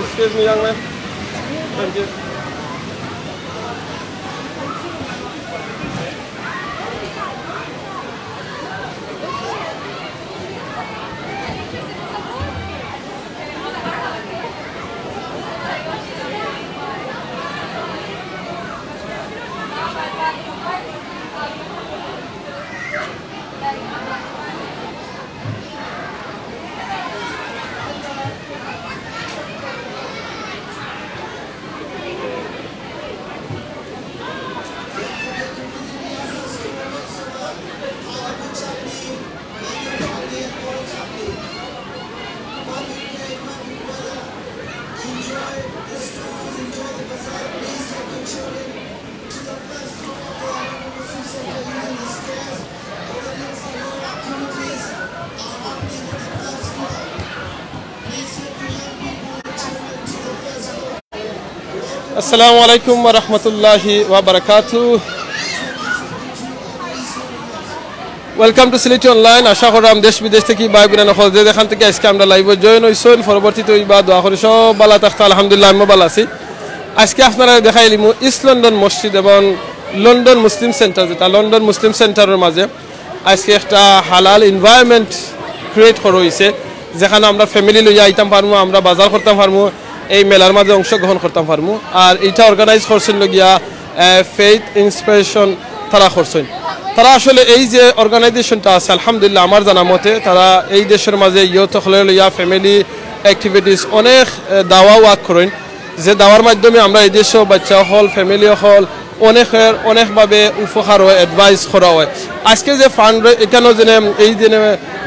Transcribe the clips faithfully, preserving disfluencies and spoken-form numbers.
Excuse me, young man. Thank you. আসসালামু আলাইকুম ওয়া রাহমাতুল্লাহি ওয়া বারাকাতুহু। Welcome to সিলেটি অনলাইন। আশা করলাম দেশ বিদেশ থাকি ভাই বোন অকল যে যেখান থাকি আজকে আমরার live-ও join অইছইন, পরবর্তীতে অইবা, দোয়া করি সব ভালা থাকতা। আলহামদুলিল্লাহ, আমিও ভালা আছি। আজকে আপনারারে দেখাইলিমু ইস্ট লন্ডন মসজিদ এবং লন্ডন মুসলিম সেন্টার, যেটা লন্ডন মুসলিম সেন্টারর মাঝে আজকে একটা হালাল environment create করা অইছে, যেখানো আমরা family লইয়া আইতাম পারমু, আমরা বাজার করতাম পারমু, এই মেলার মাঝে অংশগ্রহণ করতাম পারমু। আর ইটা organize করছইন লগিয়া, আহ, Faith Inspiration তারা করছইন। তারা আসলে এই যে organization-টা আছে, আলহামদুলিল্লাহ, আমার জানা মতে তারা এই দেশর মাঝে youth অকলরে লইয়া family activities অনেক, আহ, দাওয়া work করইন। যে দাওয়ার মাধ্যমে আমরা এই দেশো বাচ্চা অকল, family অকল, অনেকের অনেকভাবে উপকার অয়, advice করা অয়। আজকে যে fund, এখানো যেন এই যে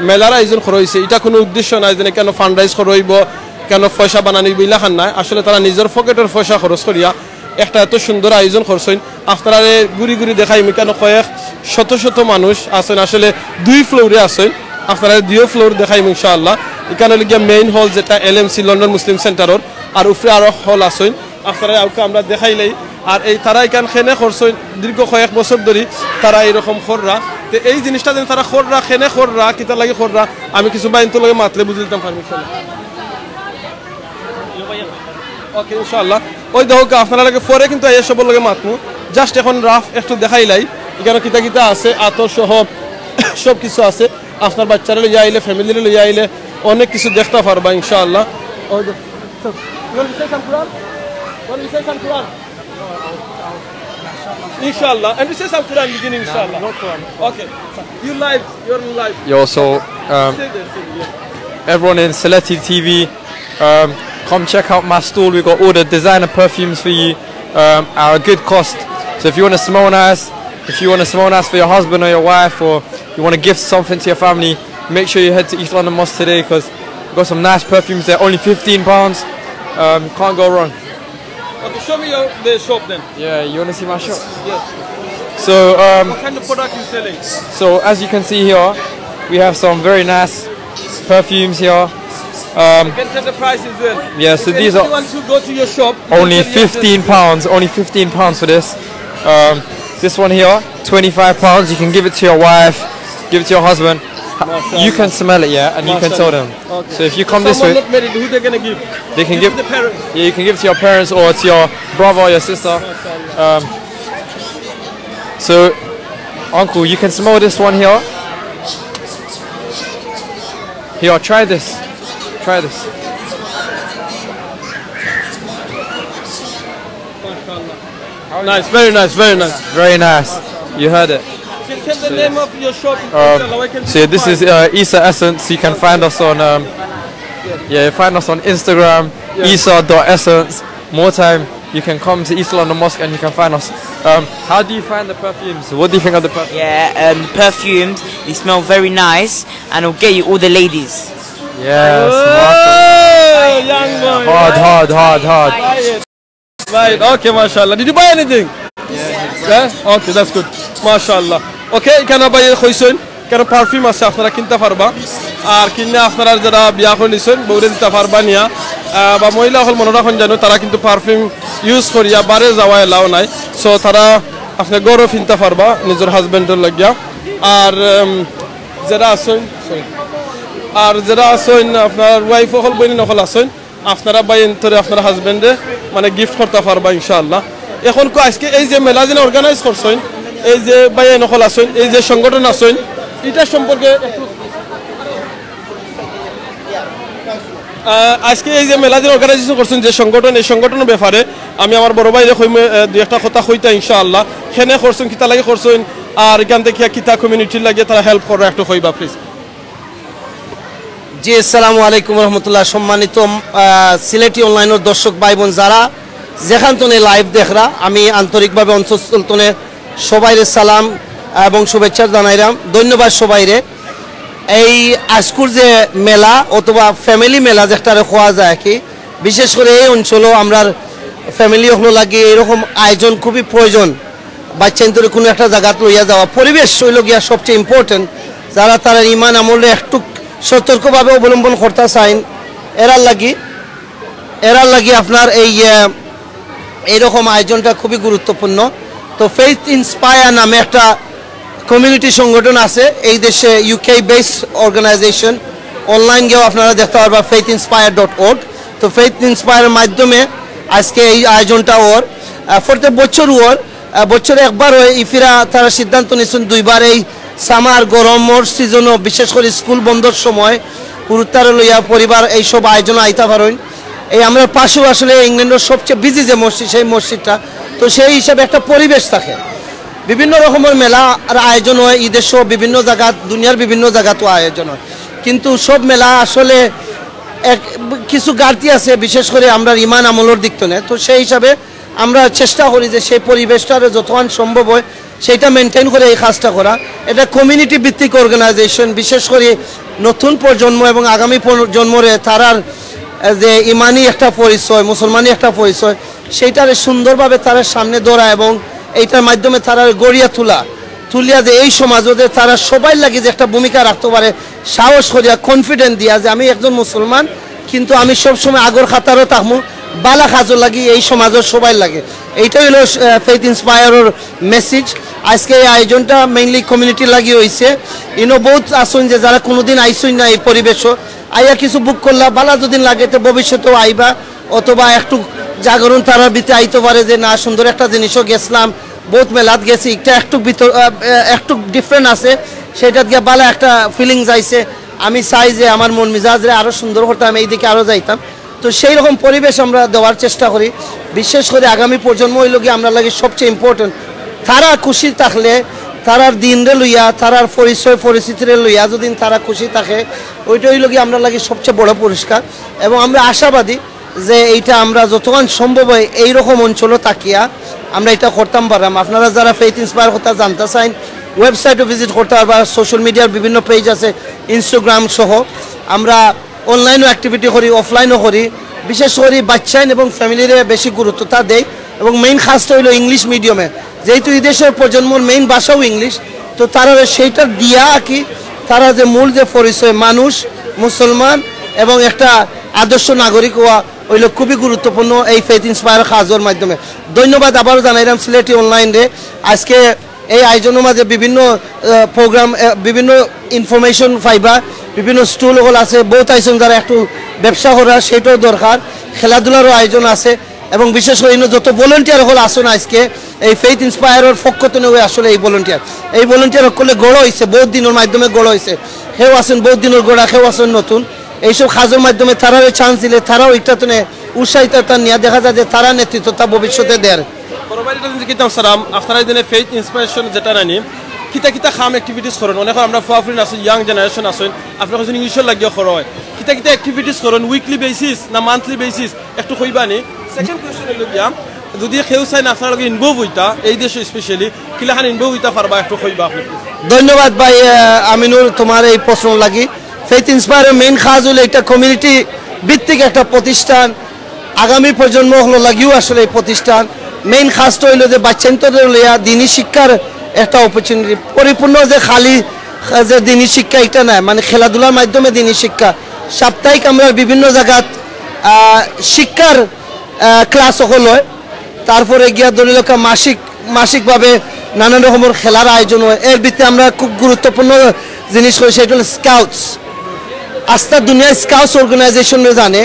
মেলার আয়োজন করা অইছে, ইটা কুনু উদ্দেশ্য নায় যেন এখানো fundraise করা অইবো, এখানো পয়সা বানানি অইবো, ইলাখান নায়। আসলে তারা নিজর পকেটর পয়সা খরচ করিয়া একটা এত সুন্দর আয়োজন করছইন। আপনারারে ঘুরি ঘুরি দেখাইমু, এখানো কয়েক শত শত মানুষ আছইন, আসলে দুই floor-এ আছইন। আপনারারে দুইও floor দেখাইমু ইনশাআল্লাহ। এখানো অইলো গিয়া main hall, যেটা এলএমসি, লন্ডন মুসলিম সেন্টারর, আর উপরে আরো hall আছইন। আপনারারে আউকা আমরা দেখাইলাই। আর এই তারা এখান কেনে করছইন, দীর্ঘ কয়েক বছর ধরি তারা এইরকম কররা। তে এই জিনিসটা যেন তারা কররা, কেনে কররা, কিতার লাগি কররা, আমি কিছু ভাইন্তর লগে মাতলে বুঝিলিতাম পারমু ইনশাআল্লাহ। Okay, ইনশাআল্লাহ। ওই দেখউক্কা, আপনারার লগে পরে কিন্তু আইয়া সবর লগে মাতমু। Just এখন rough একটু দেখাইলাই, এখানো কিতা কিতা আছে, আতর সহ সব কিছু আছে। আপনার বাচ্চারে লইয়া আইলে, family-রে লইয়া আইলে অনেক কিছু দেখতা পারবা ইনশাআল্লাহ। ওই দেখ-, so, you want to say some Quran? You want to say some Quran? Inshallah. And you say some Quran beginning, inshallah. No, no Quran. Okay. You live. You're live. Yo, so, um, Say this, say this, yeah. Everyone in Seleti T V, um, come check out my stall. We've got all the designer perfumes for you, um, at a good cost. So if you wanna smell nice, if you wanna smell nice for your husband or your wife, or you wanna gift something to your family, make sure you head to East London Mosque today, 'cause we've got some nice perfumes there, only fifteen pounds. Um, can't go wrong. Okay, show me your, the shop then. Yeah, you wanna see my shop? Yes. So, um, What kind of product you selling? So as you can see here, we have some very nice perfumes here. Um, You can tell the price as well. Yeah, so If these are anyone wants to go to your shop, you can only tell your fifteen pounds, only fifteen pounds for this. Um, this one here, twenty-five pounds. You can give it to your wife, give it to your husband. You can smell it, yeah, and you can tell them. Okay. So if you come this way, someone not married, who they gonna give? They can give, give to the parents. Yeah, you can give to your parents or to your brother or your sister. Um, so, uncle, you can smell this one here. Here, try this. Try this. Nice, very nice, very nice. Very nice. You heard it. Can you tell the name of your shop? Um, so this is, uh, Isa Essence. You can find us on, um, yeah, find us on Instagram, Isa dot essence. More time, you can come to East London Mosque and you can find us. Um, how do you find the perfumes? What do you think of the perfume? Yeah, um, the perfumes, they smell very nice and it'll get you all the ladies. Yes, young boy. Hard, hard, hard, hard. Right, okay, mashallah. Did you buy anything? Yeah. Okay, that's good. Mashallah. Okay, এখানো ভাইয়ে কইছইন, এখানো perfume আছে, আপনারা কিনতা পারবা। আর কিনলে আপনারা যেরা বিয়া করি নিছইন, বউরে দিতা পারবা নিয়া। আহ, বা মহিলা অকল মনো রাখইন যেন, তারা কিন্তু perfume use করিয়া বারে যাওয়া allow নাই। So, তারা আপনার ঘরো ফিনতা পারবা, নিজর husband-র লাগিয়া। আর, উম, যেরা আছইন, sorry। আর যেরা আছইন, আপনার wife অকল, বইন অকল আছইন, আপনারা ভাইয়াইন্তরে, আপনারা হাজবেন্ডে মানে গিফট করতা পারবা ইনশাআল্লাহ। এখন কো আজকে এই যে মেলা যেন অর্গানাইজ করছইন, এই যে ভাইয়াইন অকল আছইন, এই যে সংগঠন আছইন, ইটার সম্পর্কে একটু, আহ, আজকে এই যে মেলা যেন অর্গানাইজেশন করছইন যে সংগঠন, এই সংগঠনর ব্যাপারে আমি আমার বড় ভাইরে কইমু, আহ, দুই একটা কথা কইতা ইনশাআল্লাহ। কেনে করছইন, কিতা লাগি করছইন, আর ইখান থাকি কিতা কমিউনিটির লাগি তারা হেল্প কররা, একটু কইবা প্লিজ। জি, আসসালামু আলাইকুম রহমতুল্লাহ। সম্মানিত আহ, সিলেটি অনলাইনের দর্শক ভাই বোন, যারা যেখান তনে লাইভ দেখরা, আমি আন্তরিকভাবে অন্তঃস্থল তনে সবাইরে সালাম এবং শুভেচ্ছা জানাইরাম। ধন্যবাদ সবাইরে। এই আজকুর যে মেলা অথবা ফ্যামিলি মেলা যেটারে কওয়া যায় আর কি, বিশেষ করে এই অঞ্চলও আমরার ফ্যামিলি অকল লাগি এইরকম আয়োজন খুবই প্রয়োজন। বাচ্চাইন্তরে কোনো একটা জাগাত লইয়া যাওয়া, পরিবেশ অইল গিয়া সবচেয়ে ইম্পর্টেন্ট। যারা তারা ইমান আমলে একটু সতর্কভাবে অবলম্বন করতা চাইন, এরার লাগি, এরার লাগি আপনার এই আহ, এইরকম আয়োজনটা খুবই গুরুত্বপূর্ণ। তো ফেইথ ইন্সপায়ার নামে একটা কমিউনিটি সংগঠন আছে এই দেশে, ইউকে বেসড অর্গানাইজেশন। অনলাইন গিয়েও আপনারা দেখতা পারবা ফেইথ ইন্সপায়ার ডট অর্গ। তো ফেইথ ইন্সপায়ারের মাধ্যমে আজকে এই আয়োজনটা অর, আহ, প্রত্যেক বছর অর, আহ, বছরে একবার অয়। ইফিরা তারা সিদ্ধান্ত নিছইন দুইবার, এই সামার গরমর সিজনও, বিশেষ করে স্কুল বন্ধর সময় হুরুতারে লইয়া পরিবার এইসব আয়োজনে আইতা পারইন। এই আমরার পাশেও আসলে ইংল্যান্ডর সবচেয়ে বিজি যে মসজিদ, সেই মসজিদটা, তো সেই হিসাবে একটা পরিবেশ থাকে। বিভিন্ন রকমের মেলা আর আয়োজন হয়, ঈদের সহ বিভিন্ন জাগাত, দুনিয়ার বিভিন্ন জাগাতও আয়োজন হয়, কিন্তু সব মেলা আসলে এক কিছু ঘাটতি আছে, বিশেষ করে আমরার ইমান আমলর দিক তনে। তো সেই হিসাবে আমরা চেষ্টা করি যে সেই পরিবেশটারে যতখান সম্ভব হয় সেইটা মেনটেইন করে এই কাজটা করা। এটা কমিউনিটি ভিত্তিক অর্গানাইজেশন, বিশেষ করে নতুন প্রজন্ম এবং আগামী প্রজন্মরে তারার আহ, যে ইমানি একটা পরিচয়, মুসলমানি একটা পরিচয়, সেইটারে সুন্দরভাবে তারার সামনে ধরা এবং এইটার মাধ্যমে তারারে গড়িয়া তোলা, তুলিয়া যে এই সমাজও যে তারা সবাই লাগি যে একটা ভূমিকা রাখতে পারে, সাহস করিয়া, কনফিডেন্ট দিয়া যে আমি একজন মুসলমান, কিন্তু আমি সবসময় আগর কাতারও থাকমু, বালা কাজও লাগি এই সমাজের সবাই লাগে। এইটাই হলো ফেইথ ইন্সপায়ারর মেসেজ। আজকে এই আয়োজনটা মেইনলি কমিউনিটি লাগি হইছে। ইনো বহুত আছইন যে যারা কোনোদিন আইছইন না এই পরিবেশও, আইয়া কিছু বুক করলা, বালা যদি লাগে তো ভবিষ্যতেও আইবা, অথবা একটু জাগরণ তারার ভিতরে আইতে পারে যে না, সুন্দর একটা জিনিসও গেছলাম, বহুত মেলাত গেছি, একটা একটু ভিতর আহ, আহ, একটু ডিফারেন্ট আছে, সেটাত গিয়া বালা একটা ফিলিংস আইছে। আমি চাই যে আমার মন মিজাজরে আরো সুন্দর করতাম, এই দিকে আরো যাইতাম। তো সেই রকম পরিবেশ আমরা দেওয়ার চেষ্টা করি। বিশেষ করে আগামী প্রজন্ম হইল গিয়ে আমরা লাগে সবচেয়ে ইম্পর্টেন্ট। তারা খুশি থাকলে, তারার দিনরে লইয়া, তারার পরিচয় পরিস্থিতিরে লইয়া যদি তারা খুশি থাকে, ওইটা হইল গিয়ে আমরা লাগে সবচেয়ে বড় পুরস্কার। এবং আমরা আশাবাদী যে এইটা আমরা যতক্ষণ সম্ভব হয় এইরকম অঞ্চলও থাকিয়া আমরা এটা করতাম পারলাম। আপনারা যারা ফেইথ ইন্সপায়ার কথা জানতে চাইন, ওয়েবসাইটও ভিজিট করতে পারবা, সোশ্যাল মিডিয়ার বিভিন্ন পেজ আছে, ইনস্টাগ্রাম সহ। আমরা অনলাইনও অ্যাক্টিভিটি করি, অফলাইনও করি। বিশেষ করি বাচ্চাইন এবং ফ্যামিলিরে বেশি গুরুত্বটা দেই এবং মেইন কাজটা হইলো ইংলিশ মিডিয়ামে, যেহেতু এই দেশের প্রজন্মর মেইন ভাষাও ইংলিশ। তো তারা সেইটা দিয়া আর কি, তারা যে মূল যে পরিচয় মানুষ, মুসলমান এবং একটা আদর্শ নাগরিক হওয়া হইলো খুবই গুরুত্বপূর্ণ এই ফেইথ ইন্সপায়ার কাজর মাধ্যমে। ধন্যবাদ আবারও জানাইলাম সিলেটি অনলাইনরে। আজকে এই আয়োজনের মাঝে বিভিন্ন প্রোগ্রাম, বিভিন্ন ইনফরমেশন পাইবা, বিভিন্ন স্টল হল আছে, বহুত আইসন যারা একটু ব্যবসা করার সেটাও দরকার, খেলাধুলারও আয়োজন আছে। এবং বিশেষ করে ইনো যত ভলেন্টিয়ার হল আসুন আজকে এই ফেইথ ইন্সপায়ারর পক্ষ থেকে আসলে এই ভলেন্টিয়ার, এই ভলেন্টিয়ার হকলে গড়া হয়েছে, বহুত দিনের মাধ্যমে গড়া হয়েছে। কেউ আছেন বহুত দিনের গড়া, কেউ আছেন নতুন। এইসব কাজের মাধ্যমে তারারে চান্স দিলে তারাও একটা তনে উৎসাহিত তার নিয়ে দেখা যায় যে তারা নেতৃত্বটা ভবিষ্যতে দেয়। বড় ভাই, এটা যদি কিতাম সালাম, আপনারা এই দিনে ফেইথ ইন্সপায়ারেশন যেটা নানি, কিতা কিতা খাম অ্যাক্টিভিটিস করেন? অনেক আমরা ফুয়াফুরিন আছেন, ইয়াং জেনারেশন আছেন, আপনার কাছে ইংলিশের লাগিও করা হয়। কিতা কিতা অ্যাক্টিভিটিস করেন, উইকলি বেসিস না মান্থলি বেসিস, একটু কইবানি। সেকেন্ড কোয়েশ্চন হইল গিয়া, যদি কেউ চাই না আপনার লগে ইনভলভ হইতা, এই দেশে স্পেশালি, কিলাখান ইনভলভ হইতা পারবা, একটু কইবা আপনি, প্লিজ। ধন্যবাদ ভাই আহ, আমিনুর, তোমার এই প্রশ্ন লাগি। ফেইথ ইন্সপায়ারের মেইন কাজ হলো একটা কমিউনিটি ভিত্তিক একটা প্রতিষ্ঠান, আগামী প্রজন্ম হলো লাগিও আসলে এই প্রতিষ্ঠান। মেইন কাজটা হইলো যে বাচ্চাইন্তরে লইয়া দিনী শিক্ষার একটা অপরচুনিটি, পরিপূর্ণ যে খালি আহ, যে দিনী শিক্ষা এটা নয়, মানে খেলাধুলার মাধ্যমে দিনী শিক্ষা। সাপ্তাহিক আমরা বিভিন্ন জায়গাত আহ, শিক্ষার ক্লাস হল হয়, তারপরে গিয়া ধরি লোকা মাসিক মাসিকভাবে নানান রকমের খেলার আয়োজন হয়। এর ভিতরে আমরা খুব গুরুত্বপূর্ণ জিনিস করি, সেটা হলো স্কাউটস। আস্তা দুনিয়া স্কাউটস অর্গানাইজেশন জানে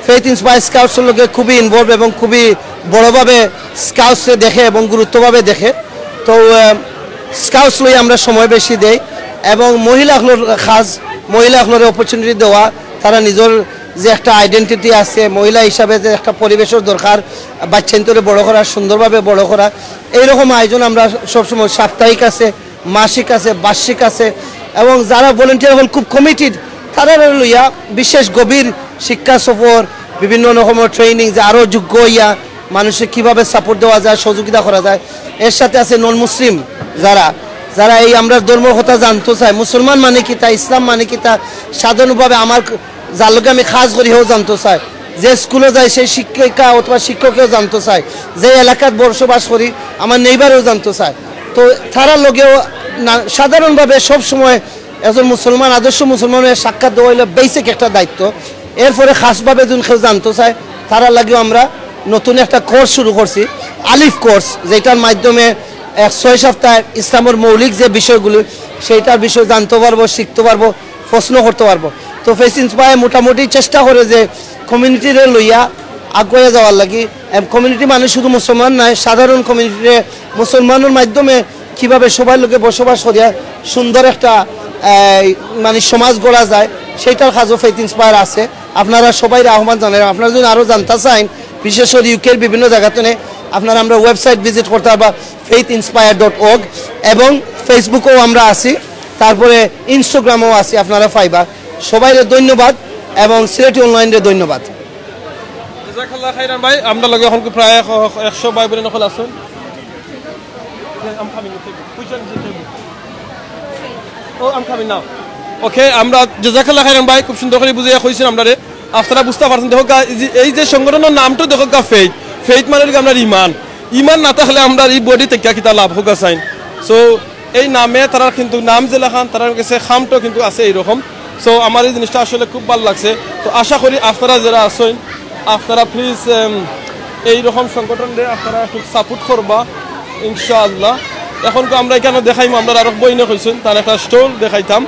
ফেইথ ইন্সপায়ার স্কাউটসর লগে খুবই ইনভলভ এবং খুবই বড়ভাবে স্কাউটসরে দেখে এবং গুরুত্বভাবে দেখে। তো স্কাউটস লই আমরা সময় বেশি দেই এবং মহিলা অকলর কাজ, মহিলা অকলরে অপরচুনিটি দেওয়া, তারা নিজর যে একটা আইডেন্টিটি আছে, মহিলা হিসাবে যে একটা পরিবেশর দরকার, বাচ্চাইন্তরে বড় করা, সুন্দরভাবে বড় করা, এইরকম আয়োজন আমরা সবসময় সাপ্তাহিক আছে, মাসিক আছে, বার্ষিক আছে। এবং যারা ভলেন্টিয়ার অকল খুব কমিটেড, তারারে লইয়া বিশেষ গভীর শিক্ষা সফর, বিভিন্ন রকমর ট্রেনিং, যে আরও যোগ্য হইয়া মানুষরে কিভাবে সাপোর্ট দেওয়া যায়, সহযোগিতা করা যায়। এর সাথে আছে নন মুসলিম, যারা যারা এই আমরা ধর্মর কথা জানতো চায়, মুসলমান মানে কিতা, ইসলাম মানে কিতা, সাধারণভাবে আমার যার লগে আমি কাজ করি, হেও জানতো চায়, যে স্কুলো যায় সেই শিক্ষিকা অথবা শিক্ষকেও জানতো চায়, যে এলাকাত বসবাস করি আমার নেইবারেও জানতো চায়। তো তারার লগেও না, সাধারণভাবে সব সময় একজন মুসলমান, আদর্শ মুসলমানের সাক্ষাৎ দেওয়া হইলো বেসিক একটা দায়িত্ব। এরপরে খাসভাবে যদি কেউ জানতো চায়, তারার লাগিও আমরা নতুন একটা কোর্স শুরু করছি, আলিফ কোর্স, যেটার মাধ্যমে এক ছয় সপ্তাহের ইসলামের মৌলিক যে বিষয়গুলো, সেইটার বিষয়ে জানতে পারবো, শিখতে পারবো, প্রশ্ন করতে পারবো। তো ফেইথ ইন্সপায়ার মোটামুটি চেষ্টা করে যে কমিউনিটিরে লইয়া আগুয়ে যাওয়ার লাগি। কমিউনিটি মানে শুধু মুসলমান নয়, সাধারণ কমিউনিটিরে মুসলমানের মাধ্যমে কিভাবে সবার লগে বসবাস করিয়া সুন্দর একটা, এই, মানে সমাজ গড়া যায়, সেইটার কাজও ফেইথ ইন্সপায়ার আছে। আপনারা সবাইরে আহ্বান জানাই, আপনারা যদি আরও জানতে চান, বিশেষ করে ইউকের বিভিন্ন জায়গা থেকে, আপনারা আমরা ওয়েবসাইট ভিজিট করতে পারবা, ফেইথ ইন্সপায়ার ডট অর্গ, এবং ফেসবুকেও আমরা আছি, তারপরে ইনস্টাগ্রামেও আছি, আপনারা পাইবা। সবাইরে ধন্যবাদ এবং সিলেটি অনলাইনরে ধন্যবাদ। জাজাকাল্লাহ খাইরান ভাই, আমরা লগে এখন প্রায় একশো ভাই বোন অকল আছেন। I'm coming, thank you. Which one is it? Oh, I'm coming now. ওকে, আমরা জাজাকাল্লাহ খাইরান ভাই, খুব সুন্দর করে বুঝিয়া কইছেন আমরারে। আপনারা বুঝতে পারছেন, দেখো গা, এই যে, এই যে সংগঠনের নামটা দেখো গা, ফেইথ। ফেইথ মানে হলো গা আমরার ইমান। ইমান না থাকলে আমরার এই বডি থেকে কিতা লাভ হোক গা চাইন। সো এই নামে তারা কিন্তু নাম যে লেখান, তারার কাছে খামটো কিন্তু আছে এইরকম। সো আমার এই জিনিসটা আসলে খুব ভালো লাগছে। তো আশা করি আপনারা যারা আছেন, আপনারা প্লিজ এইরকম সংগঠনরে আপনারা খুব সাপোর্ট করবা ইনশাআল্লাহ। এখন তো আমরা এখানে দেখাইমু, আমরা আরো বইনে কইছেন, তার একটা স্টল দেখাইতাম।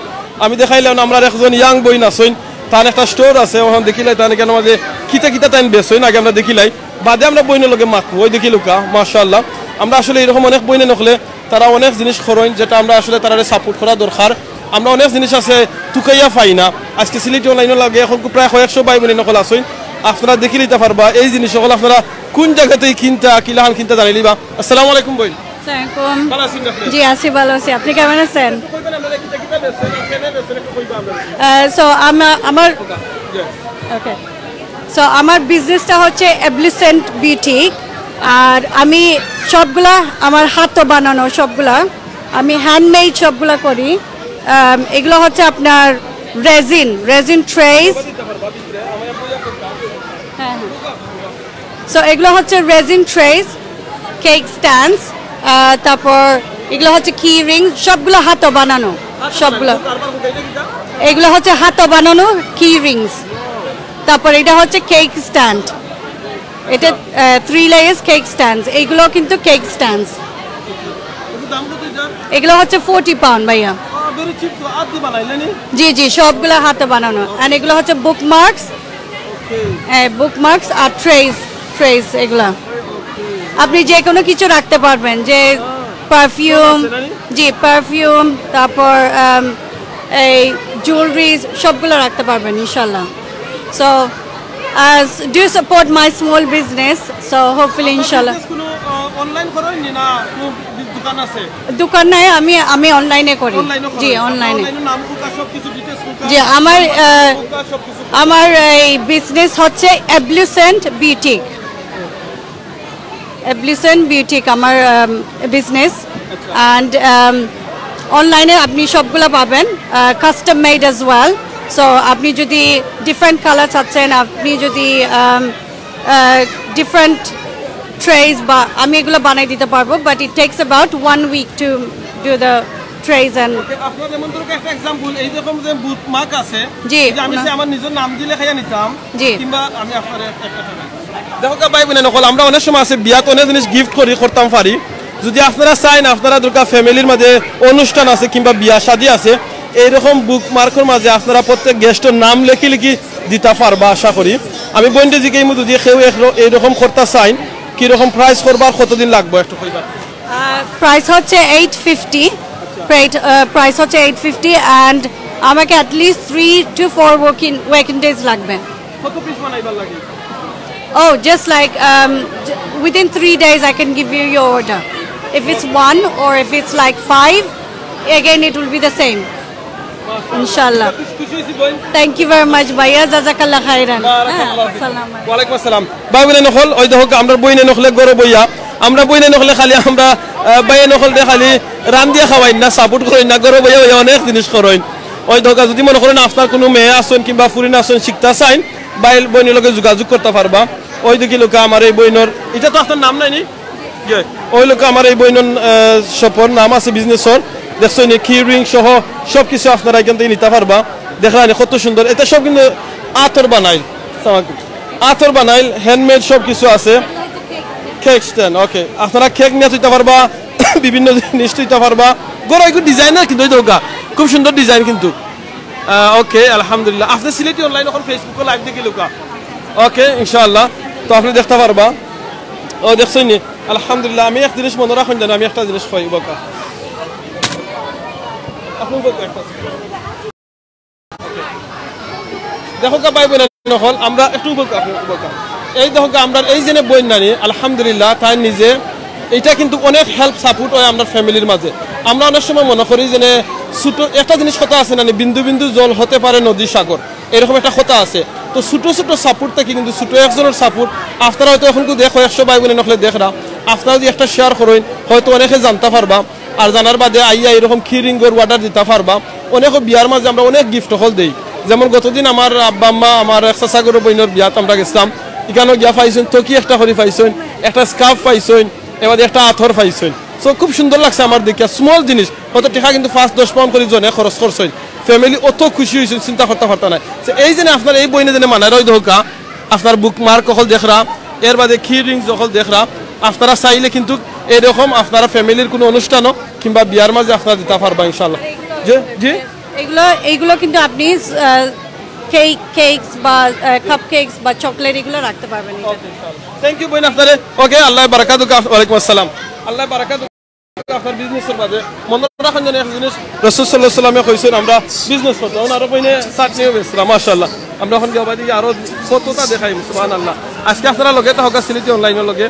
আমি দেখাইলাম, আমরা একজন ইয়াং বইন আছেন, তার একটা স্টোর আছে, ওখানে দেখিলাই তার এখানে মাঝে কিতা কিতা তাইন বেচইন, আগে আমরা দেখিলাই, বাদে আমরা বইনের লগে মাতবো। ওই দেখিলউক্কা, মাশাআল্লাহ। আমরা আসলে এরকম অনেক বইনে নকলে তারা অনেক জিনিস করইন, যেটা আমরা আসলে তারারে সাপোর্ট করা দরকার। আমরা অনেক জিনিস আছে তুকাইয়া পাই না। আজকে সিলেটি অনলাইনও লাগে, এখন প্রায় কয়েকশো ভাই বোন নকল আছেন, আপনারা দেখি নিতে পারবা এই জিনিস সকল। আপনারা কোন জায়গাতেই কিনতা, কিলাখান কিনতা জানাইলিবা। আসসালামু আলাইকুম বইন। আসসালামু আলাইকুম। ভালো আছেন আপনি? জি, আছি, ভালো আছি। আপনি কেমন আছেন? একটু কইবেন, আমরা কিতা কিতা বেচছেন আর কেনে বেচছেন, একটু কইবা আমরা। আহ, so, আমা-, আমার Yes. ওকে। So, আমার বিজনেসটা হচ্ছে এবলিসেন্ট বিউটিক। আর আমি সবগুলা আমার হাতো বানানো সবগুলা, আমি হ্যান্ডমেড সবগুলা করি। আম, এগুলো হচ্ছে আপনার রেজিন, রেজিন ট্রেস। হ্যাঁ, হ্যাঁ। সো এগুলো হচ্ছে রেজিন ট্রেস, কেক স্ট্যান্ডস, তারপর এগুলো হচ্ছে কি রিং, সবগুলো হাতো বানানো, সবগুলো। এগুলো হচ্ছে হাতো বানানো কি রিংস। তারপর এটা হচ্ছে কেক স্ট্যান্ড, এটা থ্রি লেয়ার্স কেক স্ট্যান্ডস, এইগুলো কিন্তু কেক স্ট্যান্ডস। এগুলো হচ্ছে ফোরটি পাউন্ড ভাইয়া। জি, জি, সবগুলো হাতে বানানো। অ্যান্ড এগুলো হচ্ছে বুকমার্কস, বুকমার্কস আর ট্রেস, ট্রেস এগুলা। আপনি যে কোনো কিছু রাখতে পারবেন, যে পারফিউম, জি, পারফিউম, তারপর আম, এই জুয়েলারিজ, সবগুলো রাখতে পারবেন ইনশাল্লাহ। So do support my small business, so hopefully ইনশাল্লাহ। বিজনেস কোনো অনলাইন করেন নি না, কোনো দোকান আছে? দোকান নাই, আমি আমি অনলাইনে করি। অনলাইনে করেন? জি, আপনার অনলাইনে। অনলাইনের নাম কোনটা, সব কিছু ডিটেইলস কোনটা? জি, আমার আহ, কোনটা সব কিছু? আমার এই বিজনেস হচ্ছে এবলিসেন্ট বিউটিক। এবলিসেন্ট বিউটিক আমার বিজনেস। অ্যান্ড অনলাইনে আপনি সবগুলা পাবেন, custom made as well. So আপনি যদি ডিফারেন্ট কালার চাচ্ছেন, আপনি যদি ডিফারেন্ট ট্রেস, বা আমি এগুলো বানাই দিতে পারবো, but it takes about one week to do the trays and ওকে, আপনার যেমন ধরো একটা এক্সাম্পল, এই রকম যে বুকমার্ক আছে, জি, যে আমি ওনা- সে আমার নিজের নাম দিলে খাইয়া নিতাম, জি। কিংবা আমি আপনার একটা, একটা দেখো কা ভাই বোন নকল, আমরা অনেক সময় আছে বিয়াত অনেক জিনিস গিফট করি, করতাম পারি। যদি আপনারা চাইন, আপনারা দরকার ফ্যামিলির মাঝে অনুষ্ঠান আছে কিংবা বিয়া শাদী আছে, এইরকম বুকমার্কর মাঝে আপনারা প্রত্যেক গেস্টর নাম লেখি লেখি দিতা পারবা আশা করি। আমি বইনরে জিকাইমু যদি কেউ এক র-, এইরকম করতা চাইন, কিরকম প্রাইস করবা আর কতদিন লাগবো একটু কইবা। প্রাইস হচ্ছে এইট ফিফটি। প্রাইস হচ্ছে এইট ফিফটি, অ্যান্ড আমাকে at least three two four working working days লাগবে। কত পিস বানাইবার লাগে? Oh, just like, um, within three days I can give you your order. If it's one or if it's like five, again it will be the same. Inshallah. খুশি হইছি বইন। Thank you very much, ভাইয়া. জাজাকাল্লাহ খাইরান. বারাকাল্লাহ ফিক। ওয়ালাইকুম আসসালাম। ভাই বইন অকল, ওই দেখো আমরা বইন অকলে গরো বইয়া, আমরা বইন অকলে খালি আমরা আহ, ভাই অকল দে খালি রান্দিয়া খাওয়াইন না, সাপোর্ট করইন না, গরো বইয়া বইয়া অনেক জিনিস করইন। ওই দেখো যদি মনে করেন আপনার কোনো মেয়ে আছেন কিংবা ফুরিন আছেন শিখতা চাইন, ভাই বইনের লগে যোগাযোগ করতা পারবা। ওই দেখি লোকে আমার এই বইনর, এটা তো আপনার নাম নাই নি? ইয়ে, ওই লোকে আমার এই বইনর শপর নাম আছে বিজনেসর, দেখছো নি কি রিং সহ সব কিছু আপনারা এখান থেকে নিতা পারবা। দেখরা নি কত সুন্দর, এটা সব কিন্তু আতর বানাইল, আতর বানাইল, হ্যান্ডমেড সব কিছু আছে। কেক স্ট্যান্ড, ওকে, আপনারা কেক নিয়ে তুইতে পারবা, বিভিন্ন জিনিস তুইতে পারবা। গরো একটু ডিজাইনার কিন্তু ওই দেখো খুব সুন্দর ডিজাইন কিন্তু। ওকে, আলহামদুলিল্লাহ। আপনি সিলেটি অনলাইন এখন ফেসবুকে লাইভ দেখি লোকা। ওকে, ইনশাআল্লাহ। তো আপনি দেখতে পারবা। ও দেখছেন নি? আলহামদুলিল্লাহ। আমি এক জিনিস মনে রাখুন জানো, আমি একটা জিনিস কই বকা। আপনি বকা একটা। দেখো কা ভাই বইন অকল, আমরা একটু বকা, বকা। এই দেখো কা আমরা এই জেনে বইন নানি, আলহামদুলিল্লাহ, তাই নিজে এটা কিন্তু অনেক হেল্প সাপোর্ট হয় আমরা ফ্যামিলির মাঝে। আমরা অনেক সময় মনে করি যে ছোট একটা জিনিস কথা আছে না, বিন্দু বিন্দু জল হতে পারে নদী সাগর, এরকম একটা কথা আছে। তো ছোট ছোট সাপোর্ট থাকি কিন্তু ছোট একজনের সাপোর্ট, আপনারা হয়তো এখন তো দেখো একশো ভাই বইন অকলে দেখরা, আপনারা যদি একটা শেয়ার করেন হয়তো অনেকে জানতে পারবা। আর জানার বাদে আইয়া এরকম কি রিঙ্গর অর্ডার দিতে পারবা। অনেক বিয়ার মাঝে আমরা অনেক গিফট অকল দেই, যেমন গতদিন আমার আব্বা আম্মা আমার এক চাচা গরু বইনর বিয়াত আমরা গেছিলাম, এখানেও গিয়া পাইছইন, তো কি একটা করি পাইছইন, একটা স্কার্ফ পাইছইন, এবার একটা আতর পাইছইন। তো খুব সুন্দর লাগছে আমার দেখিয়া, স্মল জিনিস, অত টাকা কিন্তু পাঁচ দশ পাউন্ড করে জনে খরচ করছইন, ফ্যামিলি অত খুশি হইছইন, চিন্তা করতে পারতা নাই। তো এই জন্য আপনার এই বইনে যেন মানায় রই দোকা, আপনার বুকমার্ক অকল দেখরা, এর বাদে কি রিংস অকল দেখরা, আপনারা চাইলে কিন্তু এরকম আপনারা ফ্যামিলির কোনো অনুষ্ঠানও কিংবা বিয়ার মাঝে আপনারা দিতে পারবা ইনশাআল্লাহ। জি, জি। এগুলো এগুলো কিন্তু আপনি কেক কেকস বা কাপ কেকস বা চকলেট এগুলো রাখতে পারবেন এটাতে। থ্যাংক ইউ বইন আপনারে। ওকে, আল্লাহ বারাকাতুকা। ওয়ালাইকুম আসসালাম। আল্লাহ বারাকাতুকা আপনার বিজনেসের মাঝে। মনে রাখেন যেন এক জিনিস, রাসূল সাল্লাল্লাহু আলাইহি ওয়াসাল্লামে কইছেন আমরা বিজনেস করতে, এখন আরো বইনে চাটনিও বেচরা, মাশাআল্লাহ। আমরা এখন গিয়ে বাড়ি আরো কতটা দেখাই, সুবহানাল্লাহ। আজকে আপনারা লগে তা হোক সিলেটি অনলাইনের লগে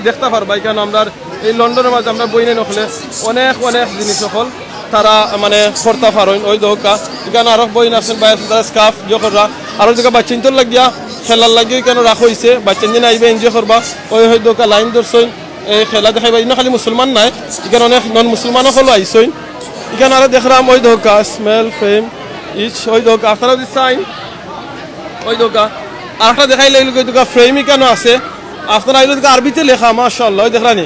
দেখতে পারবা, এখানে আমরা এই লন্ডনের মাঝে আমরা বইনে নখলে অনেক অনেক জিনিস অকল তারা মানে করতে পারেন। ওই দোকা এখানে আরো বইন আছেন, ভাই আছেন, তারা স্কার্ফ ইয়ে কররা, আরো দোকা বাচ্চাইন্তর লাগিয়া খেলার লাগিয়া এখানে রাখা হয়েছে, বাচ্চাইন আইবে এনজয় করবা। ওই হয় দোকা লাইন ধরছেন, এই খেলা দেখাইবা। ইনো খালি মুসলমান নাই, এখানে অনেক নন মুসলমান অকলও আইছইন। এখানে আরো দেখলাম ওই দোকা স্মেল ফ্রেম ইচ ওই দোকা আপনারা যদি চাইন ওই দোকা আরেকটা দেখাইলে এই দোকা ফ্রেম এখানে আছে। আপনারা এই দোকা আরবিতে লেখা, মাশাআল্লাহ। ওই দেখলানি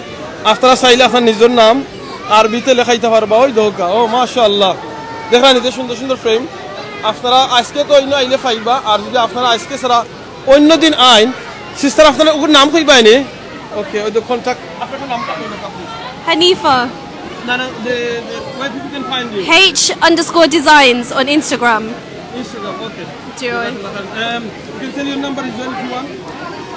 আপনারা চাইলে আপনার নিজের নাম আরবিতে লেখাইতে পারবা। ওই দোকা, ও মাশাআল্লাহ, দেখলানি যে সুন্দর সুন্দর ফ্রেম। আপনারা আজকে তো অন্য আইলে পাইবা, আর যদি আপনারা আজকে ছাড়া অন্য দিন আইন, সিস্টার আপনারা ওর নাম কইবাই নি? ওকে, ওই তো কন্ট্যাক্ট আপনার নামটা কইবেন আপনি। Hanifa. No, no, the, the, where people can find you? H underscore designs on Instagram. Instagram, okay. Joy. Um, you can tell your number as well if you want.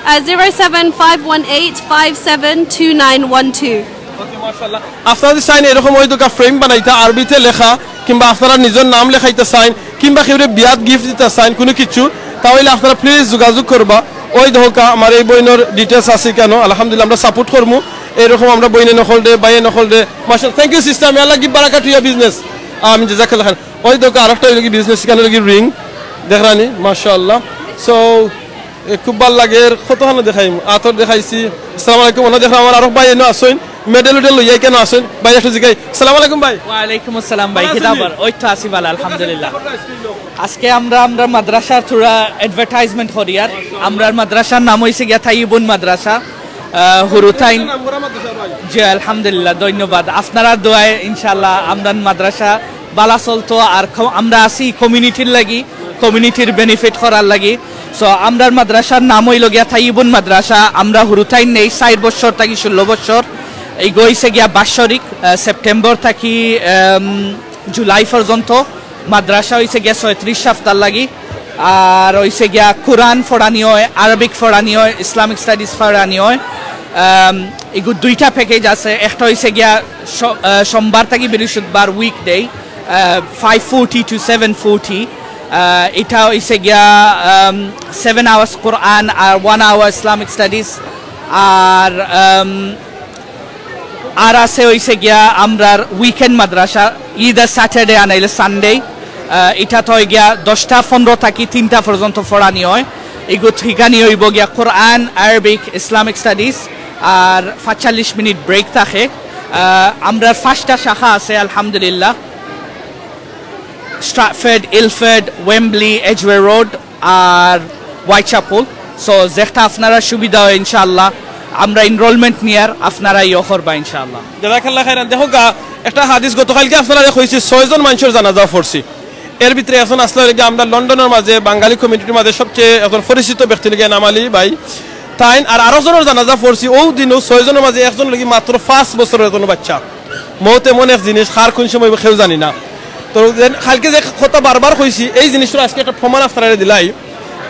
Uh, zero seven five one eight five seven two nine one two. ওকে, মাশাআল্লাহ। আপনারা যদি চাইন এরকম ওই দোকা ফ্রেম বানাইতা আরবিতে লেখা, কিংবা আপনারা নিজের নাম লেখাইতে চাইন, কিংবা কেউরে বিয়াত গিফট দিতে চাইন কোনো কিছু, তাহলে আপনারা প্লিজ যোগাযোগ করবা। ওই দোকা আমার এই বইনর ডিটেলস আছে কেন, আলহামদুলিল্লাহ আমরা সাপোর্ট করবো। এরকম আমরা বইনে নকল দে, বাইয়ে নকল দে। মাশাআল্লাহ, thank you sister, may Allah give barakah to your business. আমি জাজাকাল্লাহ খান। ওই দোকা আরেকটা ওই বিজনেস এখানে লাগি রিং দেখরানি, মাশাআল্লাহ। সো এ, খুব ভালো লাগে। এর কতখানো দেখাইম, আতর দেখাইছি। আসসালামু আলাইকুম। ওনা দেখলাম আমার আরো ভাই এনে আসইন, মেডেল উডেল লইয়া কেন আসইন? ভাই একটু জিগাই। আসসালামু আলাইকুম ভাই। ওয়ালাইকুম আসসালাম ভাই, ভালো কিতা আছেন নি? খবর? ওই তো আছি ভালো, আলহামদুলিল্লাহ। আজকে আমরা আমরা মাদ্রাসার থোড়া অ্যাডভার্টাইজমেন্ট করি আর আমরার মাদ্রাসার নাম হইছে গিয়া তাইয়িবুন মাদ্রাসা, আহ, হুরুতাইন। নাম করা মাদ্রাসা ভাই। জি আলহামদুলিল্লাহ, ধন্যবাদ। আপনারা দোয়ায় ইনশাআল্লাহ আমরার মাদ্রাসা বালা চলতো আর খ-, আমরা আছি কমিউনিটির লাগি, কমিউনিটির বেনিফিট করার লাগি। সো আমরার মাদ্রাসার নাম হইল গিয়া তাইয়িবুন মাদ্রাসা। আমরা হুরুতাইন নেই চার বছর থাকি ষোলো বছর। এই গইছে গিয়া বাৎসরিক, আহ, সেপ্টেম্বর থাকি, আম, জুলাই পর্যন্ত। মাদ্রাসা অইছে গিয়া ছয়ত্রিশ হাপ্তার লাগি। আর অইছে গিয়া কোরআন পড়ানি অয়, আরবিক পড়ানি অয়, ইসলামিক স্টাডিজ পড়ানি অয়। আম, ইগু দুইটা প্যাকেজ আছে। একটা অইছে গিয়া স-, আহ, সোমবার থাকি বৃহস্পতিবার, weekday, five forty to seven forty। ইটা অইছে গিয়া সেভেন আওয়ার্স কোরআন আর ওয়ান আওয়ার ইসলামিক স্টাডিজ। আর আম, আর আছে অইছে গিয়া আমরার উইকেন্ড মাদ্রাসা, ইদার স্যাটারডে আনাইলে সানডে। ইটা তো অই গিয়া দশটা পনেরো থাকি তিনটা পর্যন্ত পড়ানি অয়। ইগুত হিকানি অইবো গিয়া কোরআন, আরবিক, ইসলামিক স্টাডিজ আর পাঁচচল্লিশ মিনিট ব্রেক থাকে। আহ, আমরার পাঁচটা শাখা আছে আলহামদুলিল্লাহ। স্ট্রাটফোর্ড, ইলফোর্ড, ওয়েম্বলি, এজওয়ে রোড আর হোয়াইটচ্যাপেল। সো যেটা আপনারার সুবিধা অয় ইনশাআল্লাহ, আমরা এনরোলমেন্ট নিয়ার, আপনারা ইয়ে করবা ইনশাআল্লাহ। জাযাকাল্লাহ খাইরান। দেখো গা, একটা হাদিস গতকালকে আপনারারে কইছি, ছয়জন মানষর জানাজা পড়ছি। এর ভিতরে একজন আছলা অইলো গিয়া আমরা লন্ডনর মাঝে বাঙালি কমিউনিটির মাঝে সবচেয়ে একজন পরিচিত ব্যক্তি অইলো গিয়া এনাম আলী ভাই। তাইন আর আরো জনর জানাজা পড়ছি, অউ দিনও ছয়জনর মাঝে একজন অইলো গি মাত্র পাঁচ বছরর একজন বাচ্চা। মউত এমন এক জিনিস, কার কুন সময় অইবো কেউ জানি না। তো যেন কালকে যে কথা বারবার কইছি, এই জিনিসটার আজকে একটা প্রমাণ আপনারারে দিলাই।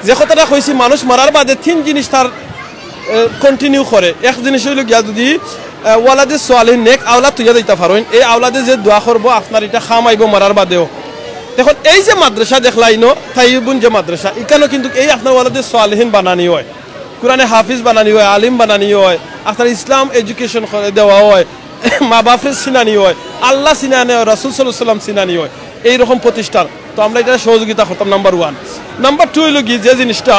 যে কথাটা কইছি, মানুষ মরার বাদে তিন জিনিস তার, এ, কন্টিনিউ করে। এক জিনিস অইলো গিয়া যদি, এ, ওয়ালাদে সোয়ালিহিন, নেক আওলাদ থইয়া যাইতা পারইন, এই আওলাদে যে দোয়া করবো আপনার ইটা কাম আইবো মরার বাদেও। এখন এই যে মাদ্রাসা দেখলাইন, তাইবুন যে মাদ্রাসা, ইখানো কিন্তু এই আপনার ওয়ালাদে সোয়ালিহিন বানানি অয়, কোরআনে হাফিজ বানানি অয়, আলিম বানানি অয়, আপনার ইসলাম এডুকেশন করে দেওয়া অয়, মা বাপরে চিনানি অয়, আল্লাহ চিনানি অয়, রাসূল সাল্লাল্লাহু আলাইহি ওয়াসাল্লাম চিনানি অয়, এইরকম প্রতিষ্ঠান। তো আমরা ইটারে সহযোগিতা করতাম, নাম্বার ওয়ান। নাম্বার টু অইলো গি, যে জিনিসটা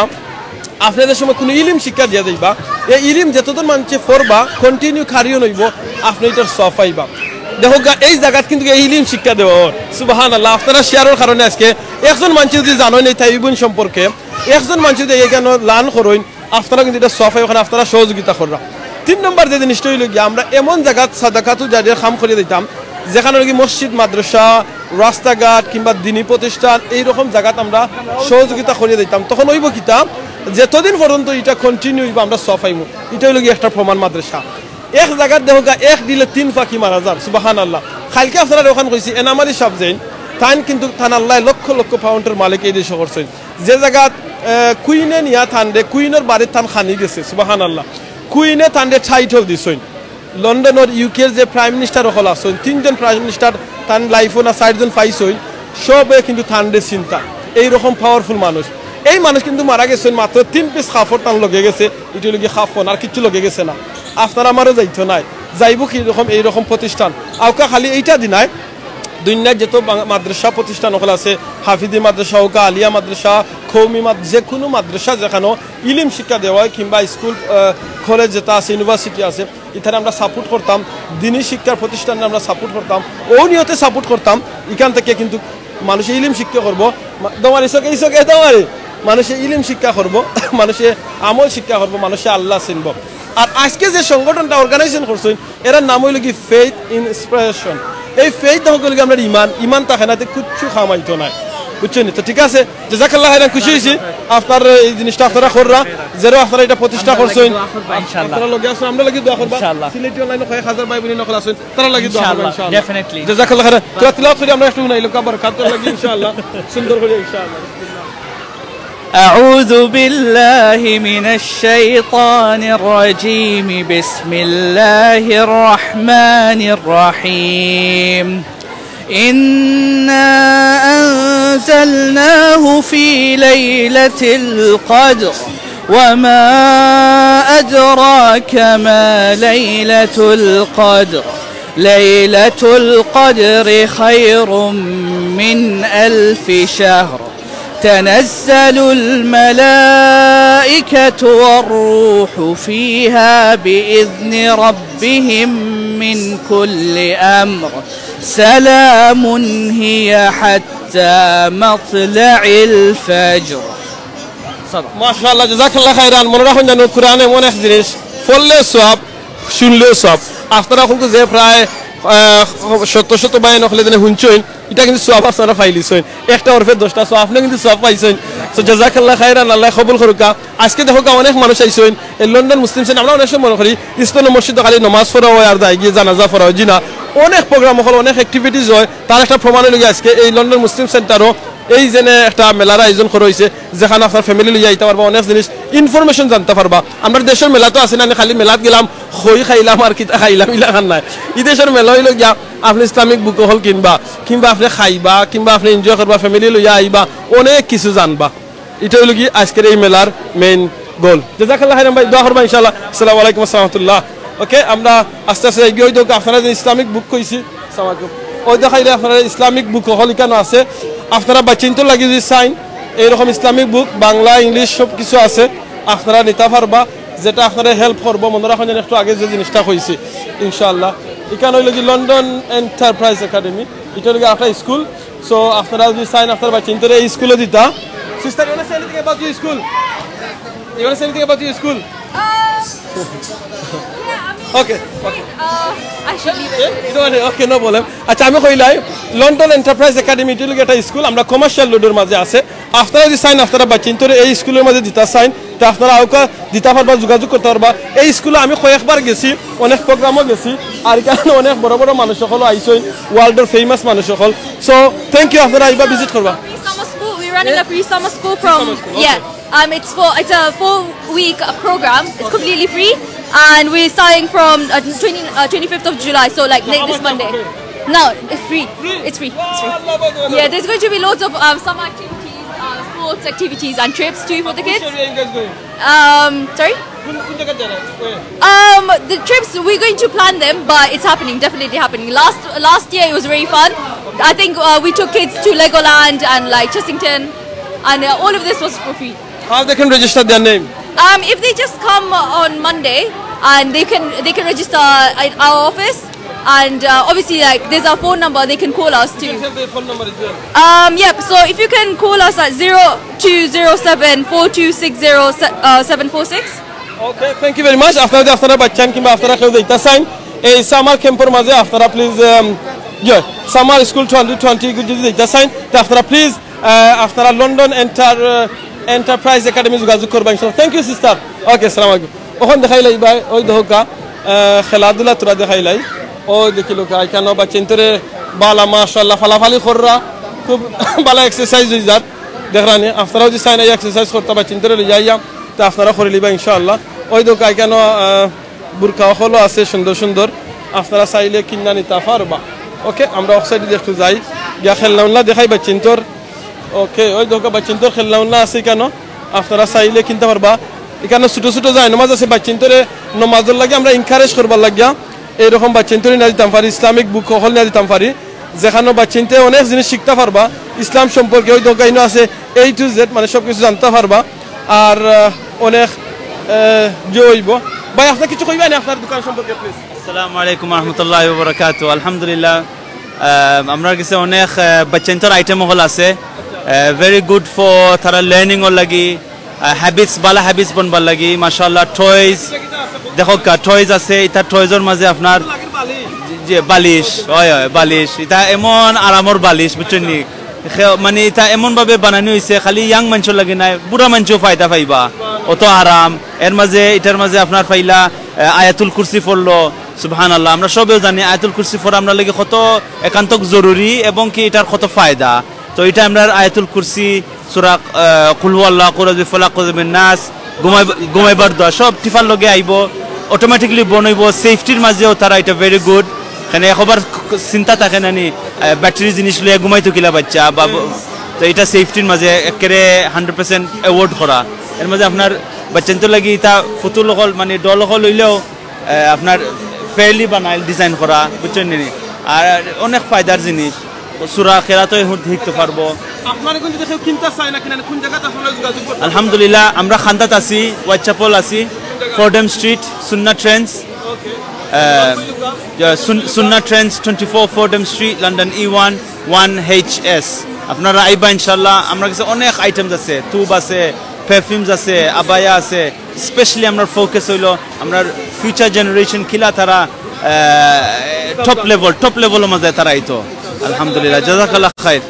আপনে যে সময় কুনু ইলিম শিক্ষা দিয়া যাইবা, এই ইলিম যতজন মানষে পড়বা, কন্টিনিউ কারি অইবো, আপনে ইটার সওয়াব পাইবা। দেখো গা, এই জাগাত কিন্তু এই ইলিম শিক্ষা দেওয়া অয়। সুবহানাল্লাহ, আপনারা শেয়ারর কারণে আজকে একজন মানষে যদি জানইন এই তাইবুন সম্পর্কে, একজন মানষে যদি ইখানো লার্ন করইন, আপনারা কিন্তু ইটা সওয়াব পাইবা, আপনারা সহযোগিতা কররা। তিন নম্বর যে জিনিসটা অইলো গিয়া, আমরা এমন জাগাত সাদাকাতু জারিয়ার কাম করিয়া দিতাম, যেখানো নাকি মসজিদ, মাদ্রাসা, রাস্তাঘাট কিংবা দিনী প্রতিষ্ঠান, এইরকম জাগাত আমরা সহযোগিতা করিয়া দিতাম। তখন অইবো কিতা, যতদিন পর্যন্ত ইটা কন্টিনিউ অইবো, আমরা সওয়াব পাইমু। ইটা অইলো গিয়া একটা প্রমাণ মাদ্রাসা। এক জাগাত দেখো গা, এক ঢিলে তিন পাখি মারা যার, সুবহানাল্লাহ। কালকে আপনারারে অখান কইছি, এনাম আলী সাব যেইন, তাইন কিন্তু তান আল্লায় লক্ষ লক্ষ পাউন্ডর মালিক এই দেশো করছইন। যে জাগাত, আহ, কুইনে নিয়া তানরে, কুইনর বাড়িত তান খানি গেছে, সুবহানাল্লাহ। কুইনে তানরে টাইটল দিছইন। লন্ডনর, ইউকের যে প্রাইম মিনিস্টার অকল আছইন, তিনজন প্রাইম মিনিস্টার তান লাইফো না চাইরজন পাইছইন, সবে কিন্তু তানরে চিনতা। এইরকম পাওয়ারফুল মানুষ। এই মানুষ কিন্তু মারা গেছইন, মাত্র তিন পিস কাপড় তান লগে গেছে, ইটা অইলো গি কাফন, আর কিচ্ছু লগে গেছে না। আপনার আমারও যাইতো নায়, যাইবো কি রকম, এইরকম প্রতিষ্ঠান। আউক্কা খালি এইটা দি নায়, দুনিয়ার যত বাং-, মাদ্রাসা প্রতিষ্ঠান অকল আছে, হাফিজি মাদ্রাসা অউক্কা, আলিয়া মাদ্রাসা, কওমি মাদ-, যে কুনু মাদ্রাসা যেখানো ইলিম শিক্ষা দেওয়া অয়, কিংবা স্কুল, আহ, কলেজ যেটা আছে, ইউনিভার্সিটি আছে, ইতারে আমরা সাপোর্ট করতাম, দিনী শিক্ষার প্রতিষ্ঠানে আমরা সাপোর্ট করতাম, অউ নিয়তে সাপোর্ট করতাম। ইখান থাকি কিন্তু মানষে ইলিম শিক্ষা করবো, মা-, দমারি চোখে, ই চোখে দমারি, মানষে ইলিম শিক্ষা করবো, মানষে আমল শিক্ষা করবো, মানষে আল্লাহ চিনবো। আর আজকে যে সংগঠনটা অর্গানাইজেশন করছইন, এরার নাম অইলো গি ফেইথ ইন্সপিরেশন। এই ফেইথ অইলো গি আমরার ইমান, ইমান থাকে না তে কিচ্ছু কাম আইতো নায়, বুঝছইন নি? তো ঠিক আছে, জাযাকাল্লাহ খাইরান, খুশি অইছি আপনার এই জিনিসটা আপনারা কররা, যেরো আপনারা ইটা প্রতিষ্ঠা করছইন। ইনশাআল্লাহ। আপনারা লগে আছইন, আমরার লাগি দোয়া করবা। ইনশাআল্লাহ। সিলেটি অনলাইনো কয়েক হাজার ভাই বইন অকল আছইন, তারার লাগি দোয়া করবা ইনশাআল্লাহ। ইনশাআল্লাহ। Definitely। জাযাকাল্লাহ খাইরান। তোরা তিলাওয়াত করি আমরা একটু হুনাই, লোক আবার কাতর লাগি ইনশাআল্লাহ। সুন্দর করি ইনশাআল্লাহ। أعوذ بالله من الشيطان الرجيم. بسم الله الرحمن الرحيم. إنا أنزلناه في ليلة القدر. وما أدراك ما ليلة القدر. ليلة القدر خير من ألف شهر. تنزل الملائكة والروح فيها بإذن ربهم من كل أمر. سلام هي حتى مطلع الفجر. মাশাআল্লাহ, জাযাকাল্লাহ খাইরান। মনো রাখইন জানো, কোরআন এমন এক জিনিস, পড়লে সওয়াব, হুনলেও সওয়াব। আপনারা কিন্তু যে প্রায়, আহ, শত শত বয়ান অকলে যেন হুনছইন, ইটা কিন্তু সওয়াব আপনারা পাইলিছইন। একটা হরফে দশটা সওয়াব, আপনে কিন্তু সওয়াব পাইছইন। So, জাযাকাল্লাহ খাইরান, আল্লায় কবুল করুক্কা। আইজকে দেখউক্কা, অনেক মানুষ আইছইন। এই লন্ডন মুসলিম সেন্টার, আমরা অনেক সময় মনো করি ইস্তনে মসজিদো খালি নমাজ পড়া অয় আর যাইগি জানাজা পড়া অয়, জি না। অনেক program অকল, অনেক activities অয়। তার একটা প্রমাণ অইলোগি আইজকে এই লন্ডন মুসলিম সেন্টারো এই যেনে একটা মেলার আয়োজন করা অইছে, যেখানো আপনার family লইয়া আইতা পারবা, অনেক জিনিস information জানতা পারবা। আমরার দেশর মেলা তো আছে না, আমি খালি মেলাত গেলাম, খই খাইলাম আর কিতা খাইলাম, ইলাখান নায়। ই দেশর মেলা অইলো গিয়া আপনে Islamic book অকল কিনবা, কিংবা আপনে খাইবা, কিংবা আপনে enjoy করবা, family লইয়া আইবা, অনেক কিছু জানবা। ইটা অইলো গি আইজকের এই মেলার main goal। জাযাকাল্লাহ খাইরান ভাই, দোয়া করবা ইনশাআল্লাহ। আসসালামু আলাইকুম ওয়া রাহমাতুল্লাহ। Okay, আমরা আস্তে আস্তে এগিয়ে অই দেখউক্কা, আপনারা যে Islamic book কইছি, আসসালামু আলাইকুম। অউ দেখাইলে আপনারা Islamic book অকল ইকানো আছে। আপনারা বাচ্চাইন্তর লাগি যদি চাইন, এইরকম Islamic book, বাংলা, English সব কিছু আছে, আপনারা নিতা পারবা, যেটা আপনারে help করবো। মনো রাখইন যেন একটু আগে যে জিনিসটা কইছি, ইনশাআল্লাহ। ইকান অইলো গি London Enterprise Academy, ইটা অইলো গি একটা school। So, আপনারা যদি চাইন আপনারা বাচ্চাইন্তরে এই স্কুলো দিতা, sister, you wanna say anything about your school? You wanna say anything about your school? Uh, yeah, I mean, okay, okay. Uh, I should leave it. Okay, no problem. আচ্ছা, আমি কইলাই, London Enterprise Academy, ইটা অইলো গি একটা স্কুল, আমরা কমার্শিয়াল রোডর মাঝে আছে। আপনারা যদি চাইন, আপনারা বাচ্চাইন্তরে এই স্কুলর মাঝে দিতা চাইন, তে আপনারা আউক্কা দিতা পারবা, যোগাযোগ করতা পারবা। এই স্কুলো আমি কয়েকবার গেছি, অনেক program-ও গেছি, আর ইকানো অনেক বড় বড় মানুষ অকলও আইছইন, world-র famous মানুষ অকল। So, thank you, আপনারা আইবা, visit করবা। Free summer school. We're running a free summer school from, yeah. Um, it's for, it's a four week, uh, program. It's completely free, and we're starting from, uh, twenty, uh, twenty-fifth of July. So, like, this Monday. No, it's free. It's free. It's free. Yeah, there's going to be loads of, um, summer activities, uh, sports activities, and trips too for the kids. Um, sorry. Um, the trips, we're going to plan them, but it's happening, definitely happening. Last last year it was really fun. I think, uh, we took kids to Legoland and, like, Chessington, and, uh, all of this was for free. How they can register their name? Um, if they just come on Monday, and they can they can register at our office, and, uh, obviously, like, there's a phone number they can call us too. You can tell the phone number as well. Um, yep. So if you can call us at zero two zero seven four two six zero seven four six. Okay, thank you very much. আপনারা যদি আপনারা বাচ্চাইন কিংবা আপনারা কেউ যাইতা চাইন এই summer camp-র মাঝে, আপনারা please, um, yeah, summer school twenty twenty যদি যাইতা চাইন, তে আপনারা please, আহ, আপনারা London Enter-, আহ, Enterprise Academy যোগাযোগ করবা ইনশাআল্লাহ। Thank you, sister. Okay, আসসালামু আলাইকুম। অখন দেখাইলাই ভাই, অউ দেখউক্কা, আহ, খেলাধুলা থুড়া দেখাইলাই। অউ দেখিলাউক্কা, ইকানো বাচ্চাইন্তরে বালা, মাশাআল্লাহ, ফালাফালি কররা, খুব বালা exercise অই যার। দেখরানি, আপনারাও যদি চাইন এই exercise করতা বাচ্চাইন্তরে লইয়া আইয়া, তে আপনারা করিলিবা ইনশাআল্লাহ। অউ দেখউক্কা, ইকানো, আহ, বুরকা অকলও আছে সুন্দর সুন্দর, আপনারা চাইলে কিনা নিতা পারবা। Okay, আমরা অউ side-এ একটু যাই, গিয়া খেলনা উলনা দেখাই বাচ্চাইন্তর। Okay, অউ দেখউক্কা বাচ্চাইন্তর খেলনা উলনা আছে ইকানো, আপনারা চাইলে কিনতা পারবা। ইকানো ছোট ছোট জায়নামাজ আছে, বাচ্চাইন্তরে নমাজর লাগি আমরা encourage করবার লাগিয়া এইরকম বাচ্চাইন্তরে নিয়া দিতাম পারি, Islamic book অকল নিয়া দিতাম পারি, যেখানো বাচ্চাইন্তে অনেক জিনিস শিখতা পারবা ইসলাম সম্পর্কে। অউ দেখউক্কা ইনো আছে A to Z, মানে সব কিছু জানতা পারবা। আর, আহ, অনেক, আহ, ইয়ে অইবো। ভাই, আপনে কিছু কইবা নি আপনার দোকান সম্পর্কে, please? আসসালামু আলাইকুম ওয়া রাহমাতুল্লাহি ওয়া বারাকাতুহু। আলহামদুলিল্লাহ, আহ, আমরার গেছে অনেক, আহ, বাচ্চাইন্তর item অকল আছে, আহ, very good for তারা learning-র লাগি, আহ, habits, বালা habits বনবার লাগি, মাশাআল্লাহ। Toys, দেখউক্কা, toys আছে, ইতা toys-র মাঝে আপনার যে বালিশ, অয়, অয়, বালিশ, ইতা এমন আরামর বালিশ, বুঝছইন নি? খে-, মানে, ইতা এমন ভাবে বানানি অইছে, খালি young মানষর লাগি নায়, বুড়া মানষেও ফায়দা পাইবা, অত আরাম। এর মাঝে, ইটার মাঝে আপনার পাইলা, আহ, আয়াতুল কুরসি পড়লো, সুবহানাল্লাহ। আমরা সবেও জানি আয়াতুল কুরসি পড়া আমরার লাগি কত একান্ত জরুরি এবং কি ইটার কত ফায়দা। তো ইটা আমরার আয়াতুল কুরসি, সূরা, আহ, কুল হু আল্লাহ, কুল আউযু বিল ফালাক, কুল আউযু বিন নাস, ঘুমাইব-, ঘুমাইবার দোয়া, সব টিপার লগে আইবো, automatically বন অইবো, safety-র মাঝেও তারা ইটা very good। কেনে একবার ক-, ক-, চিন্তা থাকে না নি, আহ, battery জিনিস লইয়া ঘুমাইতো কিলা বাচ্চা, বা ব-, তো ইটা safety-র মাঝে একেবারে hundred percent avoid করা। এর মাঝে আপনার বাচ্চাইন্তর লাগি ইতা ফুতুল অকল, মানে, doll অকল অইলেও, আহ, আপনার fairly বানাইল, design করা, বুঝছইন নি? আর অনেক ফায়দার জিনিস। সূরা কেরাতও হুন-, শিখতে পারবো। আপনার এখন যদি কেউ কিনতে চায় না কিনা, কোন জায়গাতে আপনারা যোগাযোগ করতে? আলহামদুলিল্লাহ, আমরা খান্দাত আছি, Whitechapel আছি, Fordham Street, Sunna Trends। Okay। আহ, ইয়া, সুন-, Sunna Trends, twenty-four Fordham Street, London E one, one H S। আপনারা আইবা ইনশাআল্লাহ, আমরার গেছে অনেক items আছে, tube আছে, perfumes আছে, আবায়া আছে। Specially আমরার focus অইলো আমরার future generation কিলা তারা, আহ, top level, top level-র মাঝে তারা আইতো। আলহামদুলিল্লাহ, জাযাকাল্লাহ খাইর।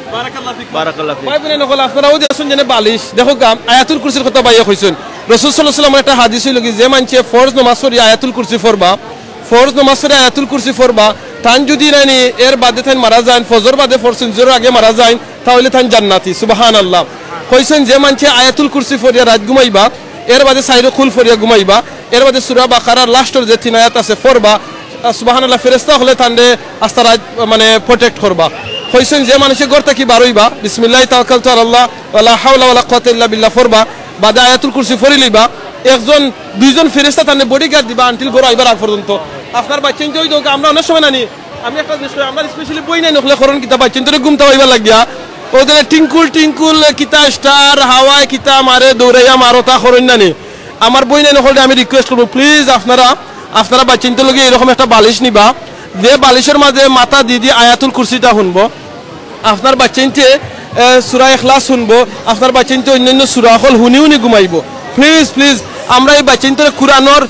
বারাকাল্লাহ ফিক। ভাই বইন অকল, আপনারা অউ যে আছইন যেনে বালিশ, দেখউক্কা, আয়াতুল কুরসির কথা ভাইয়ে কইছইন। রাসূল সাল্লাল্লাহু আলাইহি ওয়াসাল্লামর একটা হাদিস অইলো কি, যে মানষে ফরজ নামাজ পড়িয়া আয়াতুল কুরসি পড়বা, ফরজ নামাজ পড়িয়া আয়াতুল কুরসি পড়বা, তান যুদি নানি এর বাদে তাইন মারা যাইন, ফজর বাদে পড়ছইন, জোহরর আগে মারা যাইন, তা অইলে তাইন জান্নাতি। সুবহানাল্লাহ। কইছইন যে মানষে আয়াতুল কুরসি পড়িয়া রাইত ঘুমাইবা, এর বাদে চাইরো কুল পড়িয়া ঘুমাইবা, এর বাদে সূরা বাকারার লাস্টর যে তিন আয়াত আছে পড়বা, আহ, সুবহানাল্লাহ, ফেরেশতা অকলে তানরে আস্তা রাইত, মানে, প্রোটেক্ট করবা। কইছইন যে মানষে ঘর থাকি বারইবা, বিসমিল্লাহি তাওয়াক্কালতু আলাল্লাহ, ওয়ালা হাওলা ওয়ালা কুওয়াতা ইল্লা বিল্লাহ পড়বা, বাদে আয়াতুল কুরসি পড়ি লইবা, একজন দুইজন ফেরেশতা তানরে বডিগার্ড দিবা আনটিল ঘর আইবার আগ পর্যন্ত। আপনার বাচ্চাইন্তে অউ দেখউক্কা, আমরা অনেক সময় নানি, আমি একটা জিনিস কই, আমরার স্পেশালি বইনাইন অকলে করইন কিতা, বাচ্চাইন্তরে ঘুমতাবাইবার লাগিয়া, অউ যে টিঙ্কুল টিঙ্কুল কিতা স্টার, হাওয়ায় কিতা মারে, দৌড়াইয়া মারো, তা করইন নানি। আমার বইনাইন অকলরে আমি রিকোয়েস্ট করমু, প্লিজ আপনারা, আপনারা বাচ্চাইন্তর লগে এরকম একটা বালিশ নিবা, যে বালিশর মাঝে মাথা দি দি আয়াতুল কুরসিটা হুনবো। আপনার বাচ্চাইন্তে, এ, সূরা ইখলাস হুনবো, আপনার বাচ্চাইন্তে অইন্যাইন্য সূরা অকল হুনি হুনি ঘুমাইবো। প্লিজ, প্লিজ, আমরা এই বাচ্চাইন্তরে কুরআনর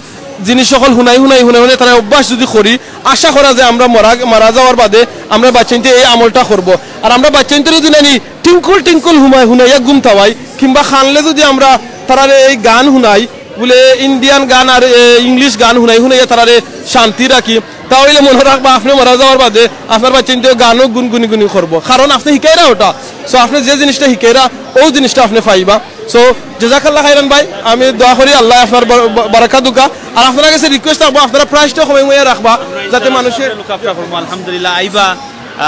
জিনিস অকল হুনাই, হুনাই, হুনাই, হুনাই, তারা অভ্যাস যুদি করি, আশা করা যায় আমরা মরা, মারা যাওয়ার বাদে আমরা বাচ্চাইন্তে এই আমলটা করবো। আর আমরা বাচ্চাইন্তরে যুদি নানি টিঙ্কুল টিঙ্কুল হুমাই, হুনাইয়া ঘুমতাবাই, কিংবা কানলে যুদি আমরা তারারে এই গান হুনাই, বুলে ইন্ডিয়ান গান আর, এ, ইংলিশ গান হুনাই, হুনাইয়া তারারে শান্তি রাখি, তা অইলে মনো রাখবা, আপনে মারা যাওয়ার বাদে আপনার বাচ্চাইন্তে গানও গুনগুনি গুনি করবো, কারণ আপনে হিকাইরা অটা। So আপনে যে জিনিসটা হিকাইরা, অউ জিনিসটা আপনে পাইবা। So জাযাকাল্লাহ খাইরান ভাই, আমি দোয়া করি আল্লায় আপনার বার-, বার-, বারাকাত দেউক্কা। আর আপনারার গেছে রিকোয়েস্ট থাকবো, আপনারা প্রাইসটা কমাইয়া রাখবা, যাতে মানুষে look after করমু, আলহামদুলিল্লাহ, আইবা।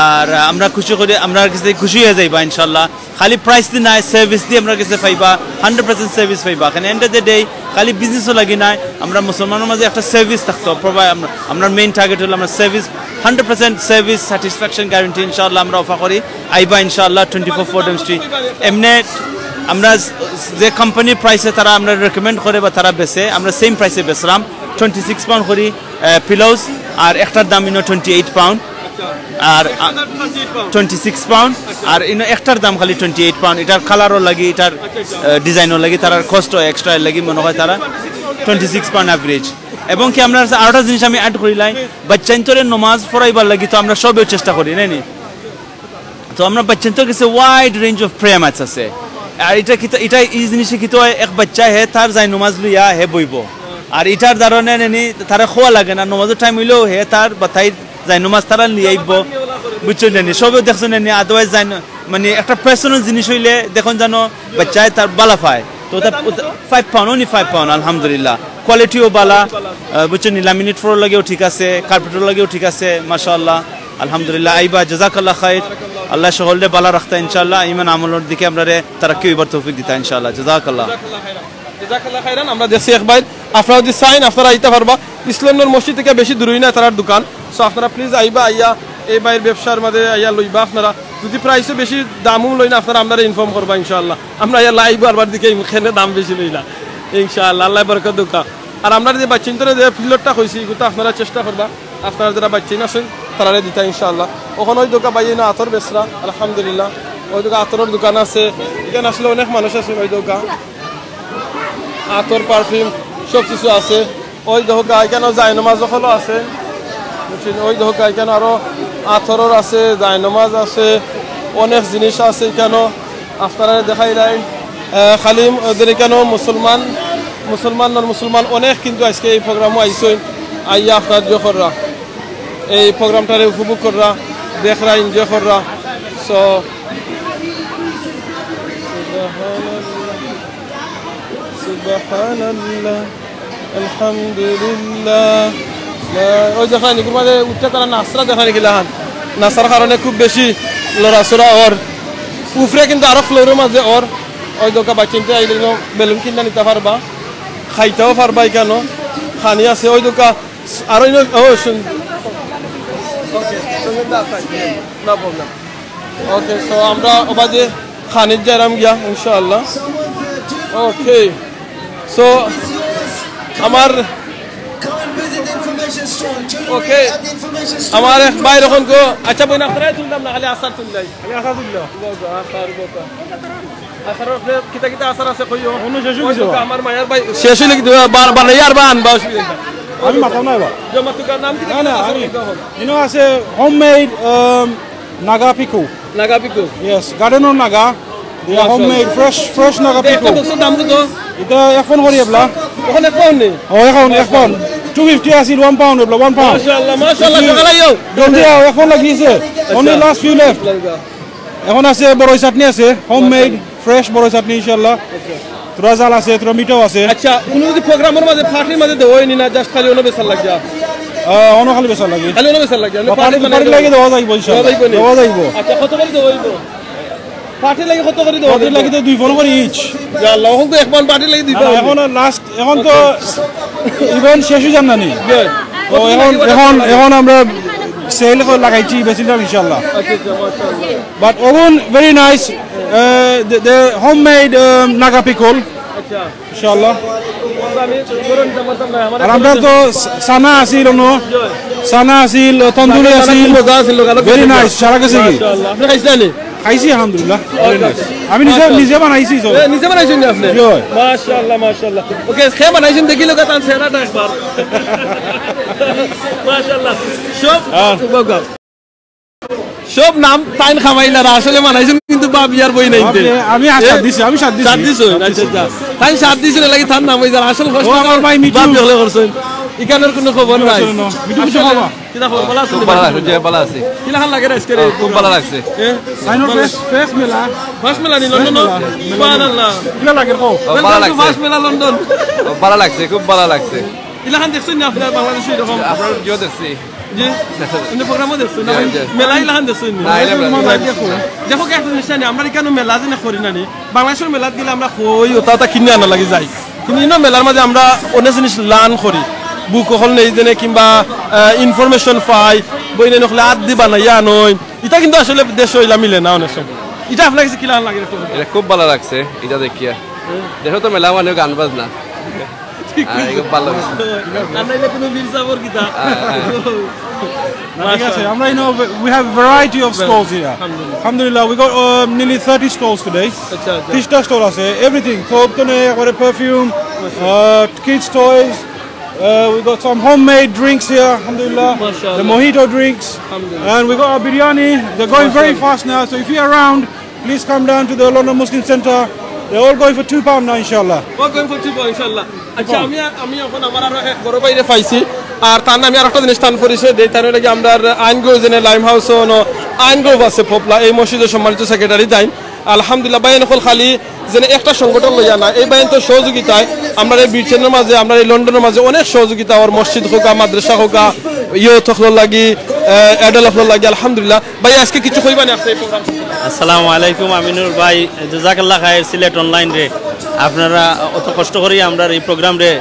আর আমরা খুশি করি, আমরার গেছে খুশি অইয়া যাইবা ইনশাআল্লাহ। খালি প্রাইস দি নায়, সার্ভিস দি আমরার গেছে পাইবা, হান্ড্রেড পার্সেন্ট সার্ভিস পাইবা। কারণ end of the day খালি বিজনেসও লাগি নায়, আমরা মুসলমানর মাঝে একটা সার্ভিস থাকতো, প্রোভাইড, আমরা, আমরার মেইন টার্গেট অইলো আমরা service, hundred percent service satisfaction guarantee ইনশাআল্লাহ আমরা অফার করি। আইবা ইনশাআল্লাহ, টোয়েন্টি ফোর ফোর্ডেম স্ট্রিট। এমনে আমরা যে কোম্পানির প্রাইসে তারা আমরা রেকমেন্ড করে বা তারা বেচে, আমরা সেম প্রাইসে বেচরাম। টোয়েন্টি সিক্স পাউন্ড করি পিলোজ, আর একটার দাম ইনো টোয়েন্টি এইট পাউন্ড, আর টোয়েন্টি সিক্স পাউন্ড, আর ইনো একটার দাম খালি টোয়েন্টি এইট পাউন্ড। ইটার কালারও লাগি, ইটার ডিজাইনও লাগি, তারার কস্ট এক্সট্রা লাগি মনে হয় তারা টোয়েন্টি সিক্স পাউন্ড অ্যাভারেজ। এবং কি আমরা আরোটা জিনিস আমি অ্যাড করিলাই, বাচ্চাইন্তরে নমাজ পড়াইবার লাগি তো আমরা সবেও চেষ্টা করি, নায় নি? তো আমরা বাচ্চাইন্তর গেছে wide range of prayer mats আছে। আর ইটা কিতা, ইটা ই জিনিসে কিতা অয়, এক বাচ্চা হে তার জায়নমাজ লইয়া হে বইবো, আর ইটার দ্বারা নে নি তারে খোয়া লাগে না, নমাজর টাইম অইলেও হে তার বা তাইর জায়নমাজ তারা লইয়া আইবো, বুঝছো নি? সবেও দেখছো নি? আদারওয়াইজ জায়ন-, মানে একটা পার্সোনাল জিনিস অইলে দেখইন জানো বাচ্চায় তার বালা পায়। তো ওটা five pound, only five pound, আলহামদুলিল্লাহ। কোয়ালিটিও বালা, আহ, বুঝছো নি? ল্যামিনেট ফ্লোর লাগিও ঠিক আছে, কার্পেটর লাগিও ঠিক আছে, মাশাআল্লাহ, আলহামদুলিল্লাহ। আইবা, জাযাকাল্লাহ খাইর। আল্লায় সকলরে বালা রাখতা ইনশাআল্লাহ। ইমান আমলর দিকে আমরারে তারাক্কি অইবার তৌফিক দিতা ইনশাআল্লাহ। জাযাকাল্লাহ। জাযাকাল্লাহ খাইরান। আমরা দেখছি এক ভাই, আপনারা যুদি চাইন আপনারা আইতা পারবা। ইসলামনগর মসজিদ থাকি বেশি দূরই না তারার দোকান। So আপনারা প্লিজ আইবা, আইয়া এই ভাইর ব্যবসার মাঝে আইয়া লইবা আপনারা। যুদি প্রাইসও বেশি দামও লইন আপনারা আমরারে ইনফর্ম করবা ইনশাআল্লাহ। আমরা আইয়া লাইভ আরবার দেখাইমু কেনে দাম বেশি লইলা ইনশাআল্লাহ। আল্লায় বরকত দেউক্কা। আর আমরা যে বাচ্চাইন্তরে যে ফিল্ডটা কইছি, ইগুতা আপনারা চেষ্টা করবা, আপনারা যেরা বাচ্চাইন আছইন তারারে দিতা ইনশাআল্লাহ। অখন অউ দেখউক্কা ভাইয়ে ইনো আতর বেচরা, আলহামদুলিল্লাহ। অউ দেখউক্কা আতরর দোকান আছে, ইখান আসলে অনেক মানুষ আছইন। অউ দেখউক্কা আতর, পারফিউম সব কিছু আছে। অউ দেখউক্কা ইখানো জায়নমাজ অকলও আছে, বুঝছইন? অউ দেখউক্কা ইখানো আরো আতরর আছে, জায়নমাজ আছে, অনেক জিনিস আছে ইখানো। আপনারারে দেখাইলাই, আহ, খালি ওদের ইখানো মুসলমান, মুসলমান, নন মুসলমান অনেক কিন্তু আইজকে এই প্রোগ্রামও আইছইন, আইয়া আপনারা ইয়ে কররা, এই প্রোগ্রামটারে উপভোগ কররা, দেখরা, এনজয় কররা। So সুবহানাল্লাহ, সুবহানাল্লাহ, আলহামদুলিল্লাহ। লা-, অউ দেখরা নি, ইগুর মাঝে উঠতে তারা নাচরা দেখরা নি কিলাখান। নাচার কারণে খুব বেশি লড়াচড়া অর। উপরে কিন্তু আরো ফ্লোরর মাঝে অর। অউ দেখউক্কা বাচ্চাইন্তে আইলে ইনো বেলুন কিনা নিতা পারবা। খাইতাও পারবা ইখানো। খানি আছে, অউ দেখউক্কা আরো ইনো, ও, শুন। Okay, শুন, না, fine, no problem. Okay, so আমরা অবাদে খানিত যাইরাম গিয়া, ইনশাআল্লাহ। Okay, so আমার, okay, আমার এক ভাই অখন কো, আচ্ছা, বইন, আপনারাই তুললাম না, খালি আচার তুললাই। খালি আচার তুললাম। আচার, আচার, আচার। আচারর উপরে কিতা কিতা আচার আছে কইও। অন্য শেষ অই গেছে। অউ দেখউক্কা আমার মায়ার ভাই, শেষ অইলে কিতা, বার-, বানাইয়া আরবা আনবা, অসুবিধা নাই। আমি মাতাম না এবার। জমা তুকার নাম কিতা না, কিতা না, আছে আমি কইতে অখন? ইনো আছে হোমমেড, আম, Naga pickle. Naga pickle. Yes, garden-র Naga. They are homemade, fresh, fresh Naga pickle. একটা বক্সর দাম কত? ইটা এক পাউন্ড করি এবলা। অখন এক পাউন্ড নি? ও, এক পাউন্ড, এক পাউন্ড। টু ফিফটি আছিল, ওয়ান পাউন্ড এবলা, ওয়ান পাউন্ড। মাশাআল্লাহ, মাশাআল্লাহ, সকালে আইও। জলদি আও, এক পাউন্ড লাগিছে। Only last few left. অখন আছে বড়ই চাটনি আছে, homemade, fresh বড়ই চাটনি ইনশাআল্লাহ। থুড়া ঝাল আছে, থুড়া মিঠাও আছে। আচ্ছা, কুনু যদি প্রোগ্রামর মাঝে, পার্টির মাঝে দেওয়া অয়নি না, just খালি অনো বেচার লাগিয়া? আহ, অনো খালি বেচার লাগি। খালি অনো বেচার লাগিয়া? পার্টি, পার্টির লাগি দেওয়া যাইবো ইনশাআল্লাহ। দেওয়া যাইবো নি? দেওয়া যাইবো। আচ্ছা, কত করি দেওয়া অইবো? পার্টির লাগি কত করি দেওয়া অইবো? পার্টির লাগি তো দুই পাউন্ড করি each। ইয়া আল্লাহ, অখন তো এক পাউন্ড পার্টির লাগি দুই পাউন্ড। এখন আর লাস্ট, এখন তো ইভেন্ট শেষ অই যার না নি। তো এখন, এখন, এখন আমরা সেল লাগাইছি, বেচিলাম ইনশাআল্লাহ। আচ্ছা, আচ্ছা, মাশাআল্লাহ। But oven very nice, uh, the, the homemade, um, Naga pickle. আচ্ছা। ইনশাআল্লাহ। আমরা নিতাম পারতাম না, আমার আর আমরা তো স-, সানা আছিল, অনো সানা আছিল, তন্দুরি আছিল। মজা আছিল, লোক আরো very nice, সারা গেছে কি? মাশাআল্লাহ। আপনি খাইছেন নি? খাইছি, আলহামদুলিল্লাহ। Very nice। আমি নিজে, আচ্ছা। নিজে বানাইছি তো। এ, নিজে বানাইছেন নি আপনি? জি, অয়। মাশাআল্লাহ, মাশাআল্লাহ। ওকে, কে বানাইছেন দেখি লোক তার চেহারাটা একবার। মাশাআল্লাহ। সব হ্যাঁ। সব নাম তাইন খামাইলারা, আসলে বানাইছেন কিন্তু বাপ ইয়ার বই নাই। আমি, আমি আর এ? সাথ দিছি, আমি সাথ দিছি। সাথ দিছো? আচ্ছা, আচ্ছা। তাইন সাথ দিছো, এর লাগি তার নাম অই যার। আসল কষ্ট ও, আমার ভাই মিঠু। বাপ হলে করছেন। ইখানর কুনু খবর নাই। মিঠু, মিঠু, আসলে, খাওয়া। কিতা খবর? ভালা আছো? খুব ভালা আছো, জি, ভালা আছি। কিলাখান লাগে আজকে? ও, খুব ভালা লাগছে। এ? তাইনর first, first মেলা। First মেলা নি লন্ডন? First মেলা। সুবহানাল্লাহ। কিলা লাগে কও? ও, ভালা লাগছে। First মেলা লন্ডন। ও, ভালা লাগছে, খুব ভালা লাগছে। ইলাখান দেখছইন নি আপনারা বাংলাদেশে এরকম? আপনারা ভিডিও দেখছি। জি? এমনি প্রোগ্রামও দেখছইন না? জি, জি। মেলা ইলাখান দেখছইন নি? না, ইলা মেলা। দেখো, একটা জিনিস জানি, আমরা ইখানো মেলা যেন করি না নি, বাংলাদেশর মেলাত গেলে আমরা কই ওটা ওটা কিনে আনা লাগি যাই, কিন্তু ইনো মেলার মাঝে আমরা অনেক জিনিস লান করি, বুক অকল নেই যেনে কিংবা, আহ, information পাই, বই নেই নকলে আত দি বানাইয়া আনইন, ইটা কিন্তু আসলে দেশো ইলা মিলে না অনেক সময়। ইটা আপনার কাছে কিলাখান লাগে একটু? এটা খুব ভালা লাগছে, এটা দেখিয়া। দেশো তো মেলা মানে গান বাজনা। ঠিক আহ, আছে। এটা খুব ভালা লাগছে। আমরা এটা কোনো বীর সাবর কিতা? হ্যাঁ, হ্যাঁ। ঠিক আছে, আমরা, you know, we have variety of stalls here. আলহামদুলিল্লাহ। আলহামদুলিল্লাহ, we got, uh, nearly thirty stalls today। আচ্ছা, আচ্ছা। ত্রিশটা স্টল আছে, everything। সব তো নেই, একবারে perfume, আহ, kids toys, uh, we got some homemade drinks here, আলহামদুলিল্লাহ। মাশাআল্লাহ। The mojito drinks, আলহামদুলিল্লাহ। And we got our biryani, they're going very fast now, so if you're around, please come down to the London Muslim Centre। They're all going for two pound now, inshallah। All going for two pound, inshallah। আচ্ছা, আমি, আমি এখন আমার আরো এক বড় ভাইরে পাইছি, আর তার নামে আর একটা জিনিস তান পরিচয় দেই, তার লাগি আমরা আইন গ্রুপ যেন লাইম হাউস অনো আইন গ্রুপ আছে ফোপলা, এই মসজিদের সম্মানিত সেক্রেটারি তাইন। আলহামদুলিল্লাহ, ভাই, অকল খালি যেন একটা সংগঠন লইয়া না, এই ভাই তো সহযোগিতায় আমরা এই ব্রিটেনের মাঝে, আমরা এই লন্ডনের মাঝে অনেক সহযোগিতা, ওর মসজিদ হোক, মাদ্রাসা হোক, ইয়ুথ হকলর লাগি, আহ, adult হকলর লাগি, আলহামদুলিল্লাহ। ভাই, আজকে কিছু কইবা না আপনি এই প্রোগ্রাম সম্পর্কে? আসসালামু আলাইকুম আমিনুর ভাই, জাজাকাল্লাহ খায়ের সিলেট অনলাইন রে। আপনারা অত কষ্ট করি আমরার এই প্রোগ্রাম রে,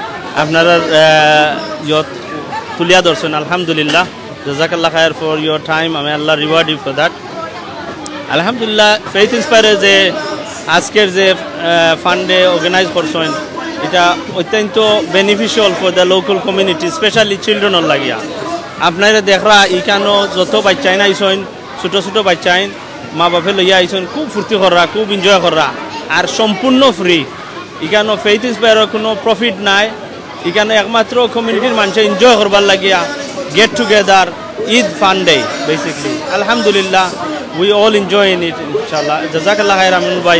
আপনারা, আহ, ইয়ত তুলিয়া ধরছেন, আলহামদুলিল্লাহ। জাজাকাল্লাহ খায়ের for your time, আমি আল্লাহ reward you for that। আলহামদুলিল্লাহ, ফেইথ ইন্সপায়ারে যে আজকের যে, আহ, ফান্ডে অর্গানাইজ করছেন, এটা অত্যন্ত beneficial for the local community, specially childrenর লাগিয়া। আপনারা দেখরা, ইখানো যত বাচ্চাইন আইছেন, ছোট ছোট বাচ্চাইন, মা বাপে লইয়া আইছেন, খুব ফুর্তি কররা, খুব এনজয় কররা, আর সম্পূর্ণ ফ্রি। ইখানো ফেইথ ইন্সপায়ারর কোনো প্রফিট নাই, ইখানো একমাত্র কমিউনিটির মানুষে এনজয় করবার লাগিয়া get together, Eid fun day, basically. আলহামদুলিল্লাহ, we all enjoy in it, ইনশাআল্লাহ। জাজাকাল্লাহ খায়ের আমিনুল ভাই,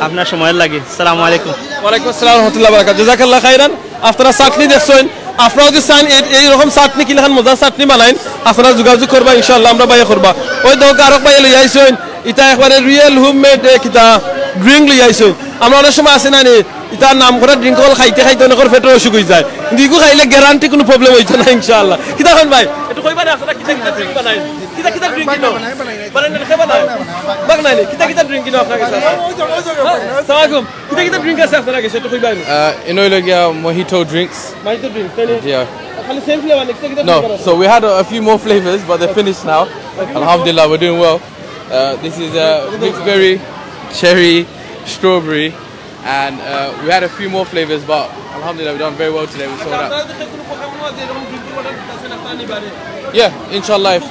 আপনার সময়ের লাগি। আসসালামু আলাইকুম। ওয়ালাইকুম আসসালাম ওয়া রাহমাতুল্লাহি ওয়া বারাকাতুহু। জাজাকাল্লাহ খাইরান। আপনারা চাটনি দেখছেন, আপনারা যদি চান এই, এই রকম চাটনি কিলাখান মজার চাটনি বানাইন, আপনারা যোগাযোগ করবা, ইনশাআল্লাহ আমরা বাইয়া করবা। ওই দেখো আরক বাইয়া লই আইছেন, ইটা একবারে রিয়েল হোমমেড, এ, কিতা ড্রিঙ্ক লই আইছেন। আমরা অনেক সময় আছে না নি, ইটার নাম করা ড্রিঙ্ক অকল খাইতে খাইতে অনেকের পেটের অসুখ হয়ে যায়, কিন্তু ইগু খাইলে গ্যারান্টি কোনো প্রবলেম হইতো না ইনশাআল্লাহ। কিতা কইন ভাই? একটু কইবা না আপনারা কিতা কিতা ড্রিঙ্ক বানাইন? কিতা কিতা ড্রিঙ্ক কিনো? বানাই না, কে বানায়? বানাই না, কিতা কিতা ড্রিঙ্ক কিনো আপনার কাছে? হ্যাঁ? সালাম আলাইকুম। কিতা কিতা ড্রিঙ্ক আছে আপনার কাছে? একটু কইবা না। Uh, ইনো অইলো গিয়া mojito drinks। Mojito drinks, তাই না? Yeah। খালি সেম ফ্লেভার, কিতা কিতা ফ্লেভার আছে? No, so we had a, a few more flavors, but they're finished now. Alhamdulillah, we're doing well. Uh, this is, uh, mixed berry, cherry, strawberry, and, uh, we had a few more flavors, but alhamdulillah, we've done very well today. We sold out. Yeah, inshallah. If,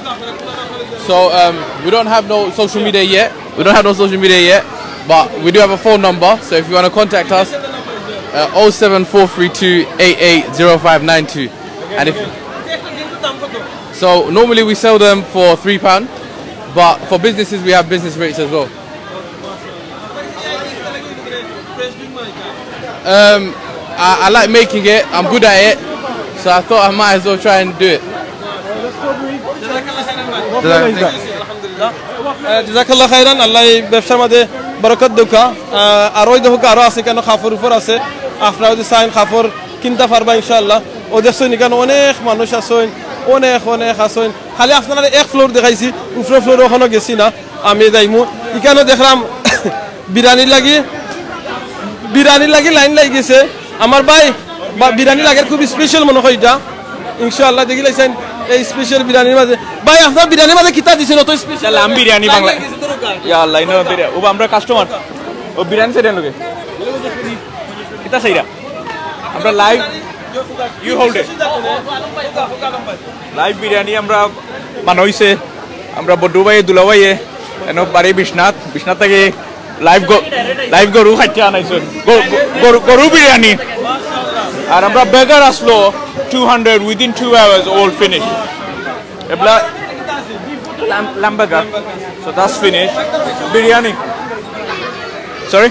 so, um, we don't have no social media yet. We don't have no social media yet, but we do have a phone number. So if you wanna contact us, uh, oh seven four three two eight eight zero five nine two. And if, so normally we sell them for three pound, But for businesses, we have business rates as well. Um, I, I like making it. I'm good at it, so I thought I might as well try and do it. জাযাকাল্লাহ খাইরান, আল্লাহ এই ব্যবসার মাঝে বরকত দেউক্কা। আর ওই দেখো আরো আছে, কেন কাপড় উপর আছে, আপনারা যদি চাইন কাপড় কিনতা পারবা ইনশাআল্লাহ। ও দেখছইন, এখানে অনেক মানুষ আছইন, অনেক অনেক আছইন। খালি আপনারারে এক ফ্লোর দেখাইছি, উপরে ফ্লোর অখনো গেছি না, আমি যাইমু। এখানে দেখলাম বিরিয়ানির লাগি, বিরিয়ানির লাগি লাইন লাগি গেছে। আমার ভাই, বা-, বিরিয়ানি লাগের খুব স্পেশাল মনে হয় এটা। ইনশাআল্লাহ দেখি লাইছেন এই স্পেশাল বিরিয়ানির মাঝে। ভাই, আপনার বিরিয়ানির মাঝে কিতা দিছেন অত স্পেশাল? লাম বিরিয়ানি বাংলা। ইয়া আল্লাহ, ইনো বিরিয়ানি। ও, আমরা কাস্টমার। ও, বিরিয়ানি সেটা লোকে। কিতা চাইরা? আমরা live, you hold it. Live biryani আমরা বানাইছে, আমরা বড্ডু ভাইয়ে, দুলা ভাইয়ে, এনো বাড়ি বিশ্বনাথ, বিশ্বনাথ থাকি live গ-, live গরু খাইতে আনাইছইন, গ-, গ-, গরু, গরু বিরিয়ানি। আর আমরা বেগার আসলো two hundred, within two hours all finish. এবলা লাম, লাম বেগার, so that's finished. Biryani, sorry.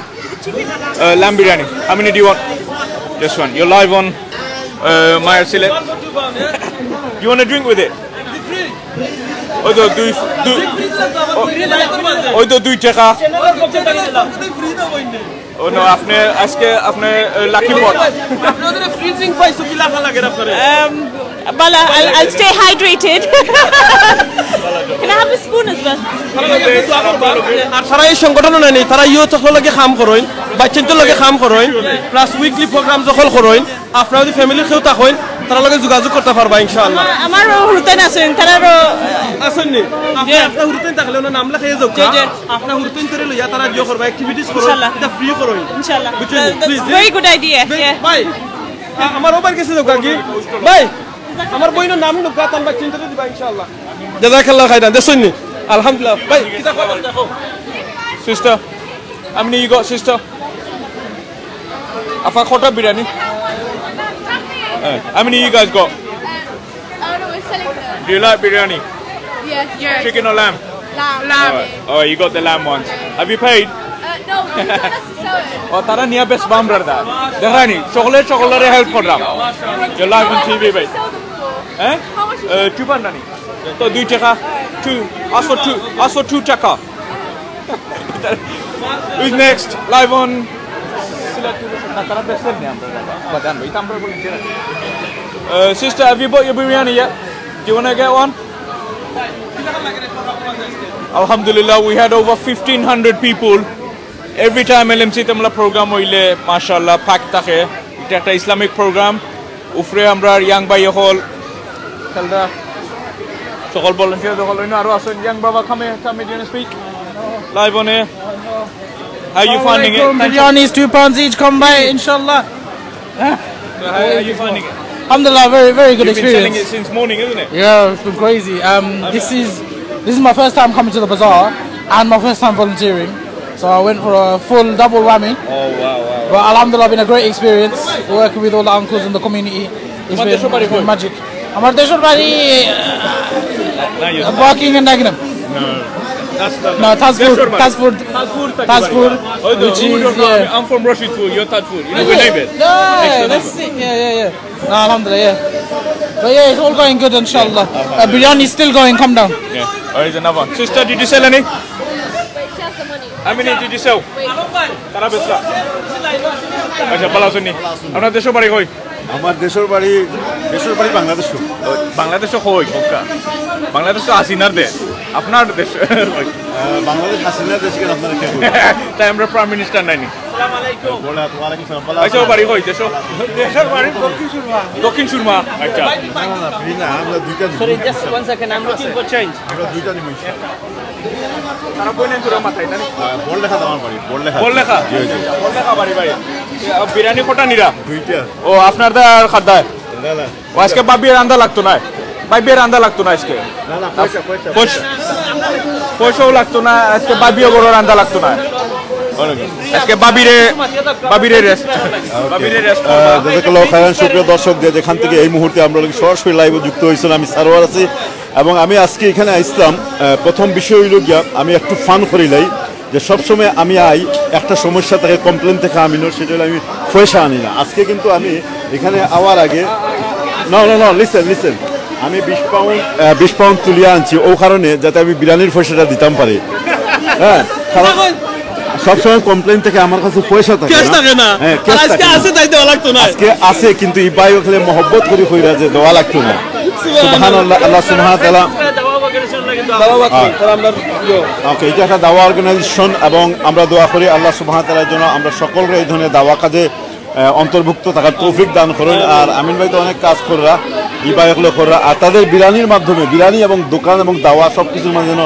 Uh, lamb biryani. How many do you want? Just one. You're live on uh, Maya Silet. You want a drink with it? ওই তো দুই, দুই, ও-, ওই তো দুই টাকা। ও নো, আপনি আজকে আপনি লাকি পট। আপনাদের ফ্রি ড্রিঙ্ক পাইছো, কি লাগা লাগে আপনারে? Um, Bala, I'll, I'll stay hydrated. Can I have a spoon as well? আর তারা এই সংগঠনও নেই, তারা ইয়ুথ অকলর লগে কাম করইন, বাচ্চাইন্তর লগে কাম করইন, প্লাস উইকলি প্রোগ্রাম অকল করইন। আপনারা যদি ফ্যামিলির কেউ থাকইন, তারার লগে যোগাযোগ করতা পারবা ইনশাআল্লাহ। আমার, আমার হুরুতাইন আছইন, তারারও আছইন নি? আপনি, জি। আপনার হুরুতাইন থাকলে ওনার নাম লেখাইয়া যাউক্কা। জি, জি। আপনার হুরুতাইন্তরে লইয়া তারা ইয়ে করবা, অ্যাক্টিভিটিস করইন, ইনশাআল্লাহ। এটা ফ্রি করইন। ইনশাআল্লাহ। বুঝছেন? That's please. Very good idea. Yeah. ভাই, আ-, আমার ওবার গেছে যাউক্কা কি? ভাই, আমার বইনর নাম লেখা, তান বাচ্চাইন্তরে দিবা ইনশাআল্লাহ। জাযাকাল্লাহ খাইরান, দেখছইন নি? আলহামদুলিল্লাহ। ভাই, কিতা খবর? সিস্টার, আমি নিয়ে গো, সিস্টার। আফা, কটা বিরিয়ানি? হ্যাঁ, আমি নিয়ে গো। Do you like biryani? Yes. Yes. Chicken or lamb? Lamb. Lamb. All right. Oh, you got the lamb ones. Have you paid? Uh, no, we don't necessarily. ও, তারা নিয়া বেশ বামরার দা। দেখানি, সকলে সকলরে হেল্প করলাম। You're live on T V, ভাই। হ্যাঁ? Two pound নানি। তো দুই টাকা। Two. Ask for two. Ask for two টাকা। Who's next? Live on. না, তারা বেশ নেই আমরা। বাদান ভাই, তো আমরা বলি যে, uh, sister, have you bought your biryani yet? Do you want to get one? Alhamdulillah, we had over fifteen hundred people. Every time L M C তে আমরার প্রোগ্রাম অইলে, মাশাআল্লাহ, pack থাকে। এটা একটা ইসলামিক প্রোগ্রাম। উপরে আমরার ইয়াং ভাই অকল, খেলরা, সকল ভলান্টিয়ার অকল, অন্য আরো আছইন। Young brother, come here, come here, do you wanna speak? Live on air. How you finding it? Assalamualaikum. Biryani is two pounds each. Come by, inshallah. So how are you finding it? Alhamdulillah, very, very good experience. You've been selling it since morning, isn't it? Yeah, it's been crazy. Um, this is, this is my first time coming to the bazaar and my first time volunteering. So I went for a full double whammy. Oh, wow, wow. But alhamdulillah, been a great experience working with all the uncles in the community. It's been, it's been magic. আমার দেশর বাড়ি, uh, Buckingham, Dagenham. No, that's not, no, Tajpur, Tajpur, Tajpur, which is, yeah. I'm from Rashidpur, you're Tajpur. You know, we're neighbors. No, that's it. Yeah, yeah, yeah. No, alhamdulillah, yeah. But yeah, it's all going good, inshallah. Uh, biryani is still going, come down. Yeah. Oh, here's another one. Sister, did you sell any? Wait, she has the money. How many did you sell? Wait. তারা বেচলা? আচ্ছা, ভালা আছইন নি? আপনার দেশর বাড়ি কই? আমার দেশর বাড়ি, দেশর বাড়ি বাংলাদেশ। বাংলাদেশো কই? বাংলাদেশ তো হাসিনার দেশ। আপনার দেশ কই? আহ, বাংলাদেশ হাসিনার দেশ, কেন আপনারা কে বলবেন? তাই আমরা প্রাইম মিনিস্টার নাইনি। আসসালামু আলাইকুম। ওয়ালাইকুম আসসালাম। ভালা আছেন? বাড়ি কই দেশো? দেশর বাড়ি দক্ষিণ সুরমা। দক্ষিণ সুরমা, আচ্ছা। না, না, না, ফ্রি না, আমরা দুইটা নিব। Sorry, just one second, I'm looking for change. আমরা দুইটা নিব, ইনশাআল্লাহ। তারা বইনে দূরে মাথায়, জানি? আহ, বড়লেখা আমার বাড়ি, বড়লেখা। বড়লেখা? জি, জি। বড়লেখা বাড়ি, ভাই। এ, আ, বিরিয়ানি কটা নিরা? দুইটা। ও, আপনার দা আর খাদ্দায়? না, না। ও, আজকে ভাবিয়ে রান্দা লাগতো না। ভাবিয়ে রান্দা লাগতো না আজকে। না, না, পয়সা, পয়সা, পয়সা। পয়সাও লাগতো না, আজকে ভাবিয়ে বড় রান্দা লাগতো না। আজকে ভাবিরে, ভাবিরে রেস্ট, ভাবিরে রেস্ট। আহ, জাযাকাল্লাহু খাইরান, সুপ্রিয় দর্শক, যে যেখান থেকে এই মুহূর্তে আমরা সরাসরি লাইভে যুক্ত হয়েছেন, আমি সারোয়ার আছি। এবং আমি আজকে এখানে আইসলাম, আহ, প্রথম বিষয় হইল গিয়া আমি একটু ফান করিলাই, যে সবসময় আমি আই, একটা সমস্যা থাকে, কমপ্লেন থাকে আমি নর, সেটা হলো আমি পয়সা আনি না। আজকে কিন্তু আমি এখানে আওয়ার আগে, না না না, লিসেন লিসেন, আমি বিশ পাউন্ড, আহ, বিশ পাউন্ড তুলিয়া আনছি ও কারণে, যাতে আমি বিরিয়ানির পয়সাটা দিতাম পারি। হ্যাঁ, কারণ সবসময় কমপ্লেন থাকে আমার কাছে পয়সা থাকে ক্যাশ না। থাকে না। হ্যাঁ, আর ক্যাশ আজকে থাকে না। আছে তাই দেওয়া লাগতো না। আজকে আছে, কিন্তু এই ভাই ওখানে মহব্বত করি কইরা যে দেওয়া লাগতো না। সুবহানাল্লাহ। সুবহানাল্লাহ, আল্লাহ সুবহানাহু ওয়া তাআলা। দাওয়া অর্গানাইজেশন লাগে তো। দাওয়া বাকি, হ্যাঁ। তাহলে আমরা ইয়ো। ওকে, এটা একটা দাওয়া অর্গানাইজেশন এবং আমরা দোয়া করি আল্লাহ সুবহানাহু ওয়া তাআলার জন্য আমরা সকলকে এই ধরনের দাওয়া কাজে, আহ, অন্তর্ভুক্ত থাকার তৌফিক দান করুন। আর আমিন ভাই তো অনেক কাজ কররা, এই ভাই এগুলো কররা, আর তাদের বিরিয়ানির মাধ্যমে, বিরিয়ানি এবং দোকান এবং দাওয়া সব কিছুর মাঝে যেন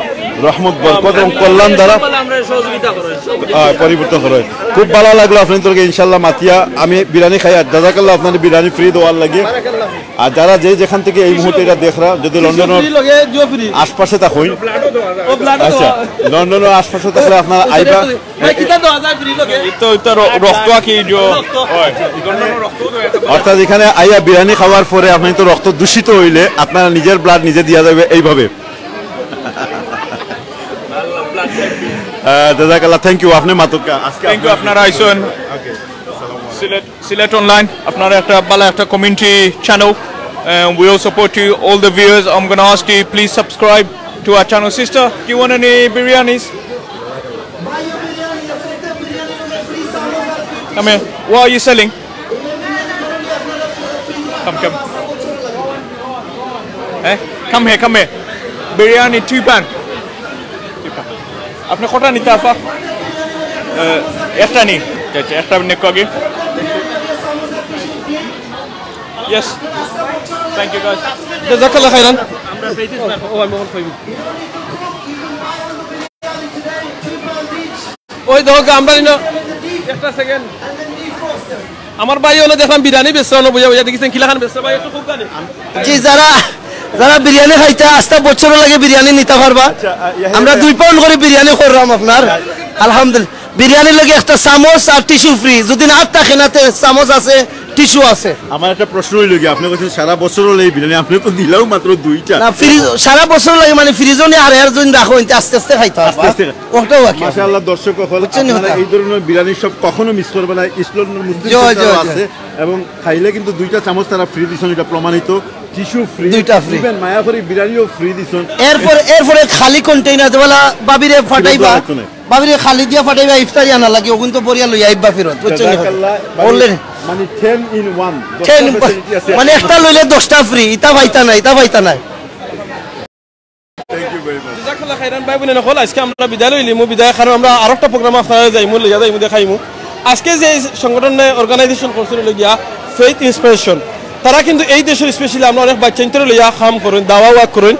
রহমত, বরকত এবং কল্যাণ দ্বারা। আমরা সহযোগিতা করেন। আহ, পরিবর্তন করে। খুব ভালো লাগলো আপনার তোকে ইনশাল্লাহ মাতিয়া। আমি বিরিয়ানি খাই, আর জাজাকাল্লাহ আপনার বিরিয়ানি ফ্রি দেওয়ার লাগে। আর যারা যে যেখান থেকে এই মুহূর্তে এটা দেখরা, যদি লন্ডনের ফ্রি লগে জিও ফ্রি। আশপাশে তা হই, ও ব্লাড আচ্ছা, দেওয়া। লন্ডনের আশপাশে থাকলে আপনারা আইবা। ভাই, কিতা দেওয়া যায় ফ্রি লগে? এই তো, এই তো র-, রক্ত আর কি, এই যে, রক্ত। হয়। অর্থাৎ এখানে আইয়া বিরিয়ানি খাওয়ার পরে আপনি তো রক্ত দূষিত হইলে আপনারা নিজের ব্লাড নিজে দিয়া যাবে এইভাবে। আহ, জাজাকাল্লাহ, থ্যাংক ইউ। আপনি মাতুক্কা, আজকে থ্যাংক ইউ, আপনার আপনারা আইসেন। ওকে। সিলেট, সিলেট অনলাইন, আপনারা একটা ভালো একটা community channel. Uh, we all support you, all the viewers. I'm gonna ask you, please subscribe to our channel. Sister, do you want any biryanis? Come here. What are you selling? Come, come. Eh? Come here, come here. Biryani, two pan. আপনি কটা নিতা, আফা? আহ, একটা নি। আচ্ছা, আচ্ছা, একটা নেক আগে। Yes. Thank you, guys. জাযাকাল্লাহ খাইরান। আমরা পেয়েছি, স্যার। ও, আমি অখন কইব। ওই দেখো, আমরা নিন। একটা সেকেন্ড। আমার ভাই হলো দেখলাম বিরিয়ানি বেচছে, অনো বইয়া বইয়া দেখিছেন কিলাখান বেচছে ভাই, একটু খুব জানি। জি, যারা, যারা বিরিয়ানি খাইতা, আস্তা বছরও লাগে বিরিয়ানি নিতা পারবা। আচ্ছা, আহ, ইয়াহিয়া আমরা ভাই। দুই পাউন্ড করে বিরিয়ানি করলাম আপনার। আলহামদুলিল্লাহ, বিরিয়ানির লগে একটা চামচ আর টিস্যু ফ্রি, যদি না থাকে না, তে চামচ আছে, টিস্যু আছে। আমার একটা প্রশ্ন হইল কি, আপনি বলছেন সারা বছর হলে এই বিরিয়ানি, আপনি তো দিলেও মাত্র দুইটা। না, ফ্রিজ, সারা বছর লাগে, মানে, ফ্রিজও নিয়ে আর এর জন্য রাখো, এনতে আস্তে আস্তে খাইতে হবে। আস্তে আস্তে। ওটাও বাকি আছে। মাশাআল্লাহ, দর্শক হকল, বুঝছেন নি আপনারা কথা? এই ধরনের বিরিয়ানি সব কখনো মিস করবে না। ইস্ট লন্ডন মুসলিম জয়, সেন্টারও জয়, জয়। আছে এবং খাইলে কিন্তু দুইটা চামচ তারা ফ্রি দিছেন, এটা প্রমাণিত। টিস্যু ফ্রি, দুইটা ফ্রি। Even মায়া করি বিরিয়ানিও ফ্রি দিছেন। এরপর, এরপরে খালি কন্টেইনার দেওয়ালা ভাবিরে ফাটাইবা। ফিরত লাগতো না। ভাবিরে খালি দিয়া ফাটাইবা, ইফতারি আনা লাগে, ওগুন তো বরিয়া লইয়া আইবা ফিরত, বুঝছেন নি কথা? জাযাকাল্লাহ, মানে, already। মানে, ten in one, ten, দশটা facility আছে। মানে, একটা লইলে দশটা ফ্রি, ইতা পাইতা নাই, ইতা পাইতা নাই। Thank you very much। জাযাকাল্লাহ খাইরান ভাই বোন হকল, আজকে আমরা বিদায় লইলিমু, বিদায় কারণ আমরা আরো একটা প্রোগ্রাম আপনারা যাইমু, লইয়া যাইমু, দেখাইমু। আজকে যে এই সংগঠনে অর্গানাইজেশন করছিল হইল গিয়া ফেইথ ইন্সপিরেশন, তারা কিন্তু এই দেশের স্পেশালি আমরা অনেক বাচ্চাইন্তরে লইয়া কাম করেন, দাওয়া ওয়ার্ক করেন।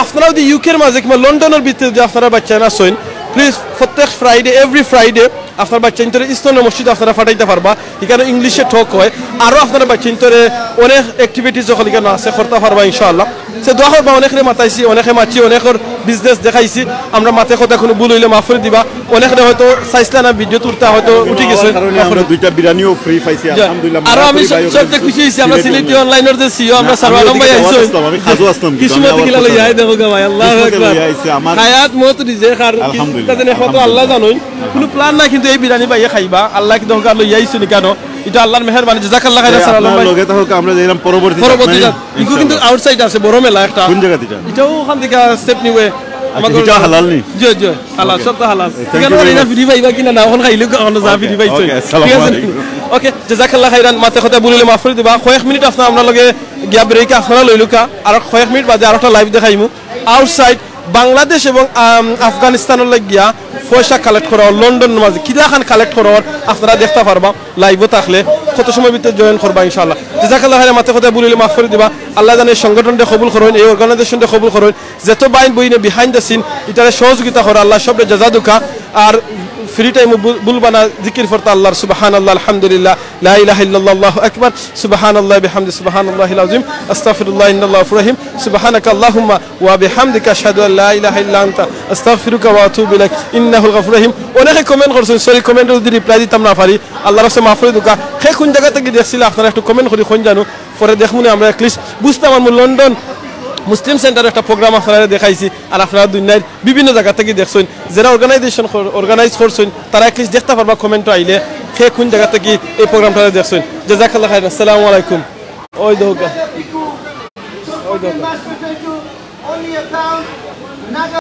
আপনারা যদি ইউকের মাঝে কিংবা লন্ডনের ভিতরে যদি আপনারা বাচ্চা না আছেন, প্লিজ প্রত্যেক ফ্রাইডে, এভরি ফ্রাইডে আপনার বাচ্চাইন্তরে ইসলামের মসজিদে আপনারা ফাটাইতে পারবা। এখানে ইংলিশে টক হয়, আরও আপনার বাচ্চাইন্তরে অনেক অ্যাক্টিভিটিস যখন এখানে আছে করতে পারবা ইনশাআল্লাহ। সে দোয়া করবা, অনেকরে মাতাইছি, অনেকে মাতছি, অনেকর বিজনেস দেখাইছি। আমরা মাতে কথা কোনো ভুল হইলে মাফ করে দিবা। অনেকরে হয়তো চাইছিলা না ভিডিও তুলতে, হয়তো উঠি গেছে। কারণে আমরা দুইটা বিরিয়ানিও ফ্রি পাইছি, জি। আলহামদুলিল্লাহ। আরো আমি সব-, সবচেয়ে খুশি হইছি, আমরা সিলেটি অনলাইনের যে সিইও, আমরা সারওয়ার আলম ভাই আইছো। আমি খাজু আসলাম, কিন্তু আমি কিসমত আবার কিলা লইয়া, এই দেখো গা ভাই, আল্লাহু আকবার। আলহামদুলিল্লাহ। তাদের একমাত্র আল্লাহ জানোই। কোনো প্ল্যান না, কিন্তু এই বিরিয়ানি ভাইয়ে খাইবা। আল্লাহ কিন্তু ওকে লইয়া আইছো নি কেন? এটা আল্লাহর মেহেরবানি, জাযাকাল্লাহ খাইরান, এই সারওয়ার আলম আপনার ভাই। লগে থাকো, আমরা যাইলাম পরবর্তী পরবর্তী জাত। জাত। মানে ইগু কিন্তু আউটসাইড আছে, বড় মেলা একটা। কোন জায়গাত এটা? এটাও ওখান থেকে স্টেপ নিবে। আচ্ছা, এটাও হালাল নি? জি, জি, হালাল, ওকে। সব তো হালাল। Thank you very much। Free পাইবা কিনা না, ওখান খাইলে ওখানে যা ফ্রি পাইছো। ওকে, আসসালামু আলাইকুম। ওকে, জাযাকাল্লাহ খাইরান, মাতে কথা ভুল হইলে মাফ করে দিবা। কয়েক মিনিট আপনারা আমরা লগে গিয়া ব্রেকে আপনারা লইলুকা, আর কয়েক মিনিট বাদে আর একটা লাইভ দেখাইমু। আউটসাইড বাংলাদেশ এবং, আম, আফগানিস্তানের লাগিয়া পয়সা কালেক্ট করা অর, লন্ডনের মাঝে কিলাখান কালেক্ট করা অর আপনারা দেখতে পারবা লাইভও থাকলে। কত সময় ভিতরে জয়েন করবা ইনশাআল্লাহ। জাযাকাল্লাহ খাইরান, মাতে কথা ভুল হইলে মাফ করে দিবা। আল্লাহ জানে এই সংগঠনটা কবুল করইন, এই অর্গানাইজেশনটা কবুল করইন। যত বাইন বইনে বিহাইন্ড দ্য সিন ইতারে সহযোগিতা করা, আল্লাহ সবরে জাযা দুকা। আর ফ্রি টাইম ভুলবা না জিকির ফরতা আল্লাহর, সুবহানাল্লাহ, আলহামদুলিল্লাহ, লা ইলাহা ইল্লাল্লাহ, আল্লাহু আকবার, সুবহানাল্লাহ বিহামদি, সুবহানাল্লাহিল আযীম, আস্তাগফিরুল্লাহ, ইন্নাল্লাহু গাফুরুর রহিম, সুবহানাকা আল্লাহুম্মা ওয়া বিহামদিকা, আশহাদু আল্লা ইলাহা ইল্লা আনতা, আস্তাগফিরুকা ওয়া আতুবু ইলাইক, ইন্নাহুল গাফুরুর রহিম। অনেকে কমেন্ট করছেন, সরি, কমেন্টে যদি রিপ্লাই দিতাম না পারি, আল্লাহর রাস্তায় মাফ করে দুকা। হে কোন জায়গা থেকে দেখছিলা আপনারা একটু কমেন্ট করি কইন জানো, পরে দেখমুনে আমরা at least বুঝতাম পারমু লন্ডন মুসলিম সেন্টারর একটা প্রোগ্রাম আপনারারে দেখাইছি, আর আপনারা দুনিয়ার বিভিন্ন জাগা থাকি দেখছইন। যারা অর্গানাইজেশন, অর্গানাইজ করছইন, তারা অ্যাটলিস্ট দেখতা পারবা কমেন্টো আইলে কে কুন জাগা থাকি এই প্রোগ্রামটারে দেখছইন। জাযাকাল্লাহ খাইরান। আসসালামু আলাইকুম। ওই দেখউক্কা, ওই দেখউক্কা।